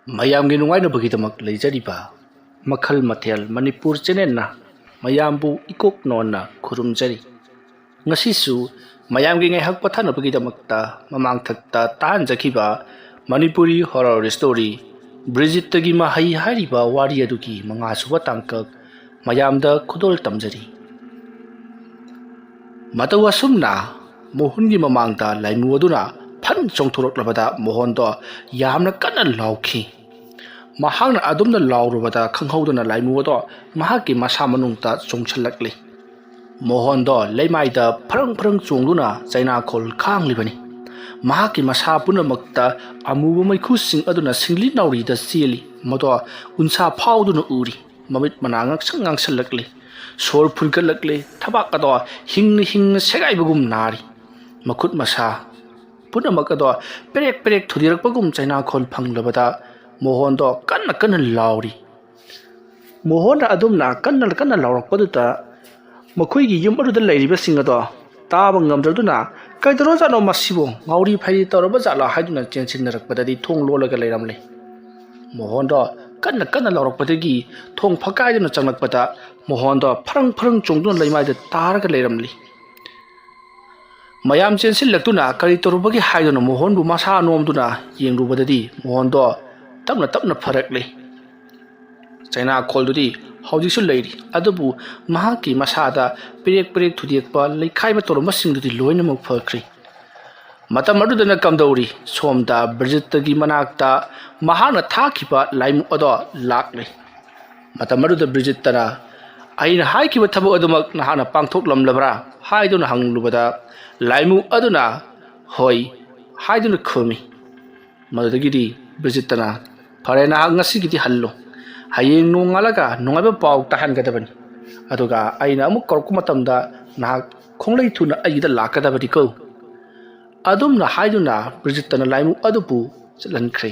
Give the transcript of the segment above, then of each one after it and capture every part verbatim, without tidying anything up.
ꯃꯌꯥꯝꯒꯤ ꯅꯨꯡꯉꯥꯏꯅꯕꯒꯤꯗꯃꯛ ꯂꯩꯖꯔꯤꯕ ꯃꯈꯜ ꯃꯊꯦꯜ ꯃꯅꯤꯄꯨꯔ ꯆꯦꯅꯦꯜꯅ ꯃꯌꯥꯝꯕꯨ ꯏꯀꯣꯛ ꯅꯣꯟꯅ ꯈꯨꯔꯨꯝꯖꯔꯤ꯫ ꯉꯁꯤꯁꯨ ꯃꯌꯥꯝꯒꯤ ꯉꯥꯏꯍꯥꯛ ꯄꯣꯊꯥꯅꯕꯒꯤꯗꯃꯛꯇ ꯃꯃꯥꯡꯊꯛꯇ ꯇꯥꯍꯟꯖꯈꯤꯕ ꯃꯅꯤꯄꯨꯔꯤ ꯍꯣꯔꯔ ꯁ꯭ꯇꯣꯔꯤ ꯕ꯭ꯔꯤꯖꯤꯠꯇꯒꯤ ꯃꯍꯩ ꯍꯥꯏꯔꯤꯕ ꯋꯥꯔꯤ ꯑꯗꯨꯒꯤ ꯃꯉꯥꯁꯨꯕ ꯇꯥꯡꯀꯛ ꯃꯌꯥꯝꯗ ꯈꯨꯗꯣꯜ ꯇꯝꯖꯔꯤ꯫ ꯃꯇꯧ ꯑꯁꯨꯝꯅ ꯃꯣꯍꯟꯒꯤ ꯃꯃꯥꯡꯗ ꯂꯥꯏꯃꯨ ꯑꯗꯨꯅ ꯐꯟ ꯆꯣꯡꯊꯣꯔꯛꯂꯕꯗ ꯃꯣꯍꯟꯗꯣ ꯌꯥꯝꯅ ꯀꯟꯅ ꯂꯥꯎꯈꯤ꯫ ꯃꯍꯥꯛꯅ ꯑꯗꯨꯝꯅ ꯂꯥꯎꯔꯨꯕꯗ ꯈꯪꯍꯧꯗꯅ ꯂꯥꯏꯃꯨ ꯑꯗꯣ ꯃꯍꯥꯛꯀꯤ ꯃꯁꯥ ꯃꯅꯨꯡꯗ ꯆꯣꯡꯁꯤꯜꯂꯛꯂꯤ꯫ ꯃꯣꯍꯟꯗꯣ ꯂꯩꯃꯥꯏꯗ ꯐꯔꯪ ꯐꯔꯪ ꯆꯣꯡꯗꯨꯅ ꯆꯩꯅꯥꯈꯣꯜ ꯈꯥꯡꯂꯤꯕꯅꯤ꯫ ꯃꯍꯥꯛꯀꯤ ꯃꯁꯥ ꯄꯨꯝꯅꯃꯛꯇ ꯑꯃꯨꯕ ꯃꯩꯈꯨꯁꯤꯡ ꯑꯗꯨꯅ ꯁꯤꯡꯂꯤ ꯅꯥꯎꯔꯤꯗ ꯆꯦꯜꯂꯤ꯫ ꯃꯗꯣ ꯎꯟꯁꯥ ꯐꯥꯎꯗꯨꯅ ꯎꯔꯤ꯫ ꯃꯃꯤꯠ ꯃꯅꯥ ꯉꯥꯡꯁꯪ ꯉꯥꯡꯁꯜꯂꯛꯂꯤ꯫ ꯁꯣꯔ ꯐꯨꯟꯒꯠꯂꯛꯂꯤ꯫ ꯊꯕꯥꯛ ꯑꯗꯣ ꯍꯤꯡꯅ ꯍꯤꯡꯅ ꯁꯦꯒꯥꯏꯕꯒꯨꯝ ꯅꯥꯔꯤ꯫ ꯃꯈꯨꯠ ꯃꯁꯥ ꯄꯨꯝꯅꯃꯛ ꯑꯗꯣ ꯄꯦꯔꯦꯛ ꯄꯦꯔꯦꯛ ꯊꯨꯗꯦꯛꯂꯛꯄꯒꯨꯝ ꯆꯩꯅꯥꯈꯣꯜ ꯐꯪꯂꯕꯗ ꯃꯣꯍꯟꯗꯣ ꯀꯟꯅ ꯀꯟꯅ ꯂꯥꯎꯔꯤ꯫ ꯃꯣꯍꯟꯅ ꯑꯗꯨꯝꯅ ꯀꯟꯅ ꯀꯟꯅ ꯂꯥꯎꯔꯛꯄꯗꯨꯗ ꯃꯈꯣꯏꯒꯤ ꯌꯨꯝ ꯑꯗꯨꯗ ꯂꯩꯔꯤꯕꯁꯤꯡ ꯑꯗꯣ ꯇꯥꯕ ꯉꯝꯗ꯭ꯔꯗꯨꯅ, "ꯀꯩꯗꯧꯔꯖꯥꯠꯅꯣ ꯃꯁꯤꯕꯨ? ꯉꯥꯎꯔꯤ ꯐꯩꯔꯤ ꯇꯧꯔꯕ ꯖꯥꯠꯂꯥ?" ꯍꯥꯏꯗꯨꯅ ꯆꯦꯟꯁꯤꯟꯅꯔꯛꯄꯗꯗꯤ ꯊꯣꯡ ꯂꯣꯜꯂꯒ ꯂꯩꯔꯝꯂꯦ꯫ ꯃꯣꯍꯟꯗꯣ ꯀꯟꯅ ꯀꯟꯅ ꯂꯥꯎꯔꯛꯄꯗꯒꯤ ꯊꯣꯡ ꯐꯛꯀꯥꯏꯗꯨꯅ ꯆꯪꯂꯛꯄꯗ ꯃꯣꯍꯟꯗꯣ ꯐꯔꯪ ꯐꯔꯪ ꯆꯣꯡꯗꯨꯅ ꯂꯩꯃꯥꯏꯗ ꯇꯥꯔꯒ ꯂꯩꯔꯝꯂꯤ꯫ ꯃꯌꯥꯝ ꯆꯦꯟꯁꯤꯜꯂꯛꯇꯨꯅ ꯀꯔꯤ ꯇꯧꯔꯨꯕꯒꯦ ꯍꯥꯏꯗꯨꯅ ꯃꯣꯍꯟꯕꯨ ꯃꯁꯥ ꯅꯣꯝꯗꯨꯅ ꯌꯦꯡꯂꯨꯕꯗꯗꯤ ꯃꯣꯍꯟꯗꯣ ꯇꯞꯅ ꯇꯞꯅ ꯐꯔꯛꯂꯦ꯫ ꯆꯩꯅꯥꯈꯣꯜꯗꯨꯗꯤ ꯍꯧꯖꯤꯛꯁꯨ ꯂꯩꯔꯤ, ꯑꯗꯨꯕꯨ ꯃꯍꯥꯛꯀꯤ ꯃꯁꯥꯗ ꯄꯦꯔꯦꯛ ꯄꯦꯔꯦꯛ ꯊꯨꯗꯦꯛꯄ, ꯂꯩꯈꯥꯏꯕ ꯇꯧꯔꯝꯕꯁꯤꯡꯗꯨꯗꯤ ꯂꯣꯏꯅꯃꯛ ꯐꯈ꯭ꯔꯦ꯫ ꯃꯇꯝ ꯑꯗꯨꯗꯅ ꯀꯝꯗꯧꯔꯤ? ꯁꯣꯝꯗ ꯕ꯭ꯔꯤꯖꯤꯠꯇꯒꯤ ꯃꯅꯥꯛꯇ ꯃꯍꯥꯛꯅ ꯊꯥꯈꯤꯕ ꯂꯥꯏꯃꯨ ꯑꯗꯣ ꯂꯥꯛꯂꯦ꯫ ꯃꯇꯝ ꯑꯗꯨꯗ ꯕ꯭ꯔꯤꯖꯤꯠꯇꯅ, "ꯑꯩꯅ ꯍꯥꯏꯈꯤꯕ ꯊꯕꯛ ꯑꯗꯨꯃꯛ ꯅꯍꯥꯛꯅ ꯄꯥꯡꯊꯣꯛꯂꯝꯂꯕ꯭ꯔꯥ?" ꯍꯥꯏꯗꯨꯅ ꯍꯪꯂꯨꯕꯗ ꯂꯥꯏꯃꯨ ꯑꯗꯨꯅ, "ꯍꯣꯏ" ꯍꯥꯏꯗꯨꯅ ꯈꯨꯝꯃꯤ꯫ ꯃꯗꯨꯗꯒꯤꯗꯤ ꯕ꯭ꯔꯤꯖꯤꯠꯇꯅ, "ꯐꯔꯦ, ꯅꯍꯥꯛ ꯉꯁꯤꯒꯤꯗꯤ ꯍꯜꯂꯨ꯫ ꯍꯌꯦꯡ ꯅꯣꯡꯉꯥꯜꯂꯒ ꯅꯨꯡꯉꯥꯏꯕ ꯄꯥꯎ ꯇꯥꯍꯟꯒꯗꯕꯅꯤ꯫ ꯑꯗꯨꯒ ꯑꯩꯅ ꯑꯃꯨꯛ ꯀꯧꯔꯛꯄ ꯃꯇꯝꯗ ꯅꯍꯥꯛ ꯈꯣꯡꯂꯩ ꯊꯨꯅ ꯑꯩꯒꯤꯗ ꯂꯥꯛꯀꯗꯕꯅꯤꯀꯣ꯫" ꯑꯗꯨꯝꯅ ꯍꯥꯏꯗꯨꯅ ꯕ꯭ꯔꯤꯖꯤꯠꯇꯅ ꯂꯥꯏꯃꯨ ꯑꯗꯨꯕꯨ ꯆꯠꯍꯟꯈ꯭ꯔꯦ꯫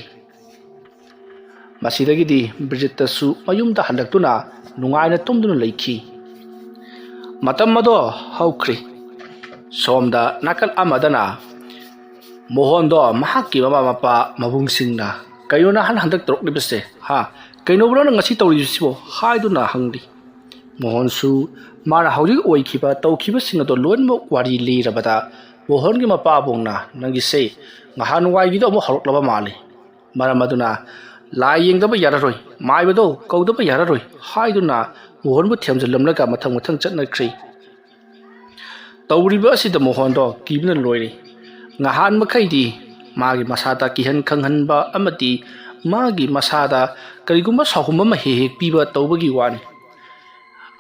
ꯃꯁꯤꯗꯒꯤꯗꯤ ꯕ꯭ꯔꯤꯖꯤꯠꯇꯁꯨ ꯃꯌꯨꯝꯗ ꯍꯜꯂꯛꯇꯨꯅ ꯅꯨꯡꯉꯥꯏꯅ ꯇꯨꯝꯗꯨꯅ ꯂꯩꯈꯤ꯫ ꯃꯇꯝ ꯑꯗꯣ ꯍꯧꯈ꯭ꯔꯦ꯫ ꯁꯣꯝꯗ ꯅꯥꯀꯜ ꯑꯃꯗꯅ ꯃꯣꯍꯟꯗꯣ ꯃꯍꯥꯛꯀꯤ ꯃꯃꯥ ꯃꯄꯥ ꯃꯕꯨꯡꯁꯤꯡꯅ "ꯀꯩꯅꯣ ꯅꯍꯥꯟ ꯍꯟꯗꯛ ꯇꯧꯔꯛꯂꯤꯕꯁꯦ? ꯍꯥ? ꯀꯩꯅꯣꯕ꯭ꯔꯣ ꯅꯪ ꯉꯁꯤ ꯇꯧꯔꯤꯕꯁꯤꯕꯣ?" ꯍꯥꯏꯗꯨꯅ ꯍꯪꯂꯤ꯫ ꯃꯣꯍꯣꯟꯁꯨ ꯃꯥꯅ ꯍꯧꯖꯤꯛ ꯑꯣꯏꯈꯤꯕ, ꯇꯧꯈꯤꯕꯁꯤꯡ ꯑꯗꯣ ꯂꯣꯏꯅꯃꯛ ꯋꯥꯔꯤ ꯂꯤꯔꯕꯗ, ꯃꯣꯍꯣꯟꯒꯤ ꯃꯄꯥꯕꯨꯡꯅ, "ꯅꯪꯒꯤꯁꯦ ꯉꯍꯥꯟꯋꯥꯏꯒꯤꯗꯣ ꯑꯃꯨꯛ ꯍꯧꯔꯛꯂꯕ ꯃꯥꯜꯂꯤ꯫ ꯃꯔꯝ ꯑꯗꯨꯅ ꯂꯥꯏ ꯌꯦꯡꯗꯕ ꯌꯥꯔꯔꯣꯏ, ꯃꯥꯏꯕꯗꯣ ꯀꯧꯗꯕ ꯌꯥꯔꯔꯣꯏ" ꯍꯥꯏꯗꯨꯅ ꯃꯣꯍꯣꯟꯕꯨ ꯊꯦꯝꯖꯤꯜꯂꯝꯂꯒ ꯃꯊꯪ ꯃꯊꯪ ꯆꯠꯅꯈ꯭ꯔꯤ꯫ ꯇꯧꯔꯤꯕ ꯑꯁꯤꯗ ꯃꯣꯍꯣꯟꯗꯣ ꯀꯤꯕꯅ ꯂꯣꯏꯔꯦ꯫ ꯉꯍꯥꯟ ꯃꯈꯩꯗꯤ ꯃꯥꯒꯤ ꯃꯁꯥꯗ ꯀꯤꯍꯟ ꯈꯪꯍꯟꯕ ꯑꯃꯗꯤ ꯃꯥꯒꯤ ꯃꯁꯥꯗ ꯀꯔꯤꯒꯨꯝꯕ ꯁꯥꯎꯍꯨꯝ ꯑꯃ ꯍꯦꯛ ꯍꯦꯛ ꯄꯤꯕ ꯇꯧꯕꯒꯤ ꯋꯥꯅꯤ꯫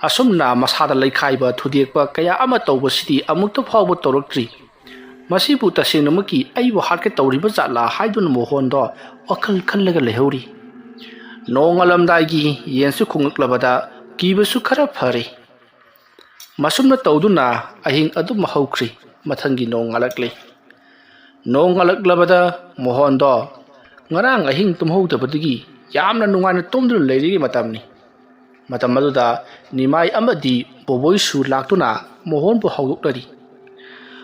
ꯑꯁꯨꯝꯅ ꯃꯁꯥꯗ ꯂꯩꯈꯥꯏꯕ, ꯊꯨꯗꯦꯛꯄ ꯀꯌꯥ ꯑꯃ ꯇꯧꯕꯁꯤꯗꯤ ꯑꯃꯨꯛꯇ ꯐꯥꯎꯕ ꯇꯧꯔꯛꯇ꯭ꯔꯤ꯫ "ꯃꯁꯤꯕꯨ ꯇꯁꯦꯡꯅꯃꯛꯀꯤ ꯑꯩꯕꯨ ꯍꯥꯠꯀꯦ ꯇꯧꯔꯤꯕ ꯖꯥꯠꯂꯥ?" ꯍꯥꯏꯗꯨꯅ ꯃꯣꯍꯣꯟꯗꯣ ꯋꯥꯈꯜ ꯈꯜꯂꯒ ꯂꯩꯍꯧꯔꯤ꯫ ꯅꯣꯡꯉꯥꯜꯂꯝꯗꯥꯏꯒꯤ ꯌꯦꯟꯁꯨ ꯈꯣꯡꯂꯛꯂꯕꯗ ꯀꯤꯕꯁꯨ ꯈꯔ ꯐꯔꯦ꯫ ꯃꯁꯨꯝꯅ ꯇꯧꯗꯨꯅ ꯑꯍꯤꯡ ꯑꯗꯨꯝ ꯍꯧꯈ꯭ꯔꯤ꯫ ꯃꯊꯪꯒꯤ ꯅꯣꯡ ꯉꯥꯜꯂꯛꯂꯤ꯫ ꯅꯣꯡ ꯉꯥꯜꯂꯛꯂꯕꯗ ꯃꯣꯍꯣꯟꯗꯣ ꯉꯔꯥꯡ ꯑꯍꯤꯡ ꯇꯨꯝꯍꯧꯗꯕꯗꯒꯤ ꯌꯥꯝꯅ ꯅꯨꯡꯉꯥꯏꯅ ꯇꯨꯝꯗꯨꯅ ꯂꯩꯔꯤꯉꯩ ꯃꯇꯝꯅꯤ꯫ ꯃꯇꯝ ꯑꯗꯨꯗ ꯅꯤꯃꯥꯏ ꯑꯃꯗꯤ ꯕꯣꯕꯣꯏꯁꯨ ꯂꯥꯛꯇꯨꯅ ꯃꯣꯍꯣꯟꯕꯨ ꯍꯧꯗꯣꯛꯅꯔꯤ꯫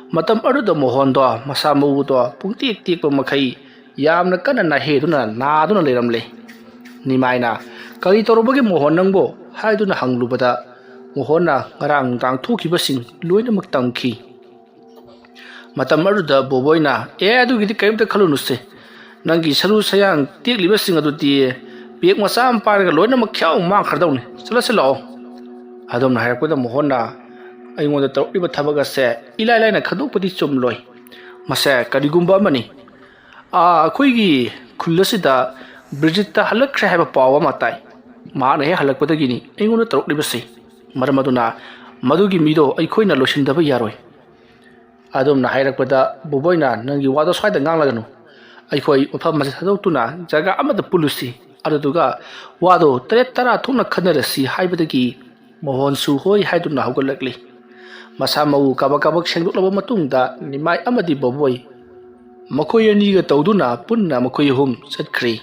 ꯃꯇꯝ ꯑꯗꯨꯗ ꯃꯣꯍꯣꯟꯗꯣ ꯃꯁꯥ ꯃꯎꯗꯣ ꯄꯨꯡꯇꯦꯛ ꯇꯦꯛꯄ ꯃꯈꯩ ꯌꯥꯝꯅ ꯀꯟꯅ ꯅꯥꯍꯦꯗꯨꯅ ꯅꯥꯗꯨꯅ ꯂꯩꯔꯝꯂꯦ꯫ ꯅꯤꯃꯥꯏꯅ, "ꯀꯔꯤ ꯇꯧꯔꯕꯒꯦ ꯃꯣꯍꯣꯟ ꯅꯪꯕꯨ?" ꯍꯥꯏꯗꯨꯅ ꯍꯪꯂꯨꯕꯗ, ꯃꯣꯍꯣꯟꯅ ꯉꯔꯥꯡ ꯅꯨꯡꯗꯥꯡ ꯊꯣꯛꯈꯤꯕꯁꯤꯡ ꯂꯣꯏꯅꯃꯛ ꯇꯝꯈꯤ꯫ ꯃꯇꯝ ꯑꯗꯨꯗ ꯕꯣꯕꯣꯏꯅ, "ꯑꯦ, ꯑꯗꯨꯒꯤꯗꯤ ꯀꯔꯤꯝꯇ ꯈꯜꯂꯨꯅꯨꯁꯦ꯫ ꯅꯪꯒꯤ ꯁꯔꯨ ꯁꯌꯥꯡ ꯇꯦꯛꯂꯤꯕꯁꯤꯡ ꯑꯗꯨꯗꯤ ꯄꯦꯛ ꯃꯆꯥ ꯑꯃ ꯄꯥꯏꯔꯒ ꯂꯣꯏꯅꯃꯛ ꯈ꯭ꯌꯥꯎ ꯃꯥꯡꯈ꯭ꯔꯗꯧꯅꯤ꯫ ꯆꯠꯂꯁꯤ ꯂꯥꯛꯑꯣ"꯫ ꯑꯗꯨꯝꯅ ꯍꯥꯏꯔꯛꯄꯗ ꯃꯣꯍꯣꯟꯅ, "ꯑꯩꯉꯣꯟꯗ ꯇꯧꯔꯛꯂꯤꯕ ꯊꯕꯛ ꯑꯁꯦ ꯏꯂꯥꯏ ꯂꯥꯏꯅ ꯈꯟꯗꯣꯛꯄꯗꯤ ꯆꯨꯝꯂꯣꯏ꯫ ꯃꯁꯦ ꯀꯔꯤꯒꯨꯝꯕ ꯑꯃꯅꯤ꯫ ꯑꯥ, ꯑꯩꯈꯣꯏꯒꯤ ꯈꯨꯜ ꯑꯁꯤꯗ ꯕ꯭ꯔꯤꯖꯤꯠꯇ ꯍꯜꯂꯛꯈ꯭ꯔꯦ ꯍꯥꯏꯕ ꯄꯥꯎ ꯑꯃ ꯇꯥꯏ꯫ ꯃꯍꯥꯛꯅ ꯍꯦꯛ ꯍꯜꯂꯛꯄꯗꯒꯤꯅꯤ ꯑꯩꯉꯣꯟꯗ ꯇꯧꯔꯛꯂꯤꯕꯁꯤ꯫ ꯃꯔꯝ ꯑꯗꯨꯅ ꯃꯗꯨꯒꯤ ꯃꯤꯗꯣ ꯑꯩꯈꯣꯏꯅ ꯂꯣꯏꯁꯤꯟꯗꯕ ꯌꯥꯔꯣꯏ"꯫ ꯑꯗꯨꯝꯅ ꯍꯥꯏꯔꯛꯄꯗ ꯕꯣꯕꯣꯏꯅ, "ꯅꯪꯒꯤ ꯋꯥꯗꯣ ꯁ꯭ꯋꯥꯏꯗ ꯉꯥꯡꯂꯒꯅꯨ꯫ ꯑꯩꯈꯣꯏ ꯃꯐꯝ ꯑꯁꯤ ꯊꯥꯗꯣꯛꯇꯨꯅ ꯖꯒꯥ ꯑꯃꯗ ꯄꯨꯜꯂꯨꯁꯤ꯫ ꯑꯗꯨꯗꯨꯒ ꯋꯥꯗꯣ ꯇꯔꯦꯠ ꯇꯔꯥ ꯊꯣꯛꯅ ꯈꯟꯅꯔꯁꯤ" ꯍꯥꯏꯕꯗꯒꯤ ꯃꯣꯍꯣꯟꯁꯨ ꯍꯣꯏ ꯍꯥꯏꯗꯨꯅ ꯍꯧꯒꯠꯂꯛꯂꯤ꯫ ꯃꯁꯥ ꯃꯎ ꯀꯥꯕꯛ ꯀꯥꯕꯛ ꯁꯦꯡꯗꯣꯛꯂꯕ ꯃꯇꯨꯡꯗ ꯅꯤꯃꯥꯏ ꯑꯃꯗꯤ ꯕꯣꯕꯣꯏ ꯃꯈꯣꯏ ꯑꯅꯤꯒ ꯇꯧꯗꯨꯅ ꯄꯨꯟꯅ ꯃꯈꯣꯏ ꯑꯍꯨꯝ ꯆꯠꯈ꯭ꯔꯤ꯫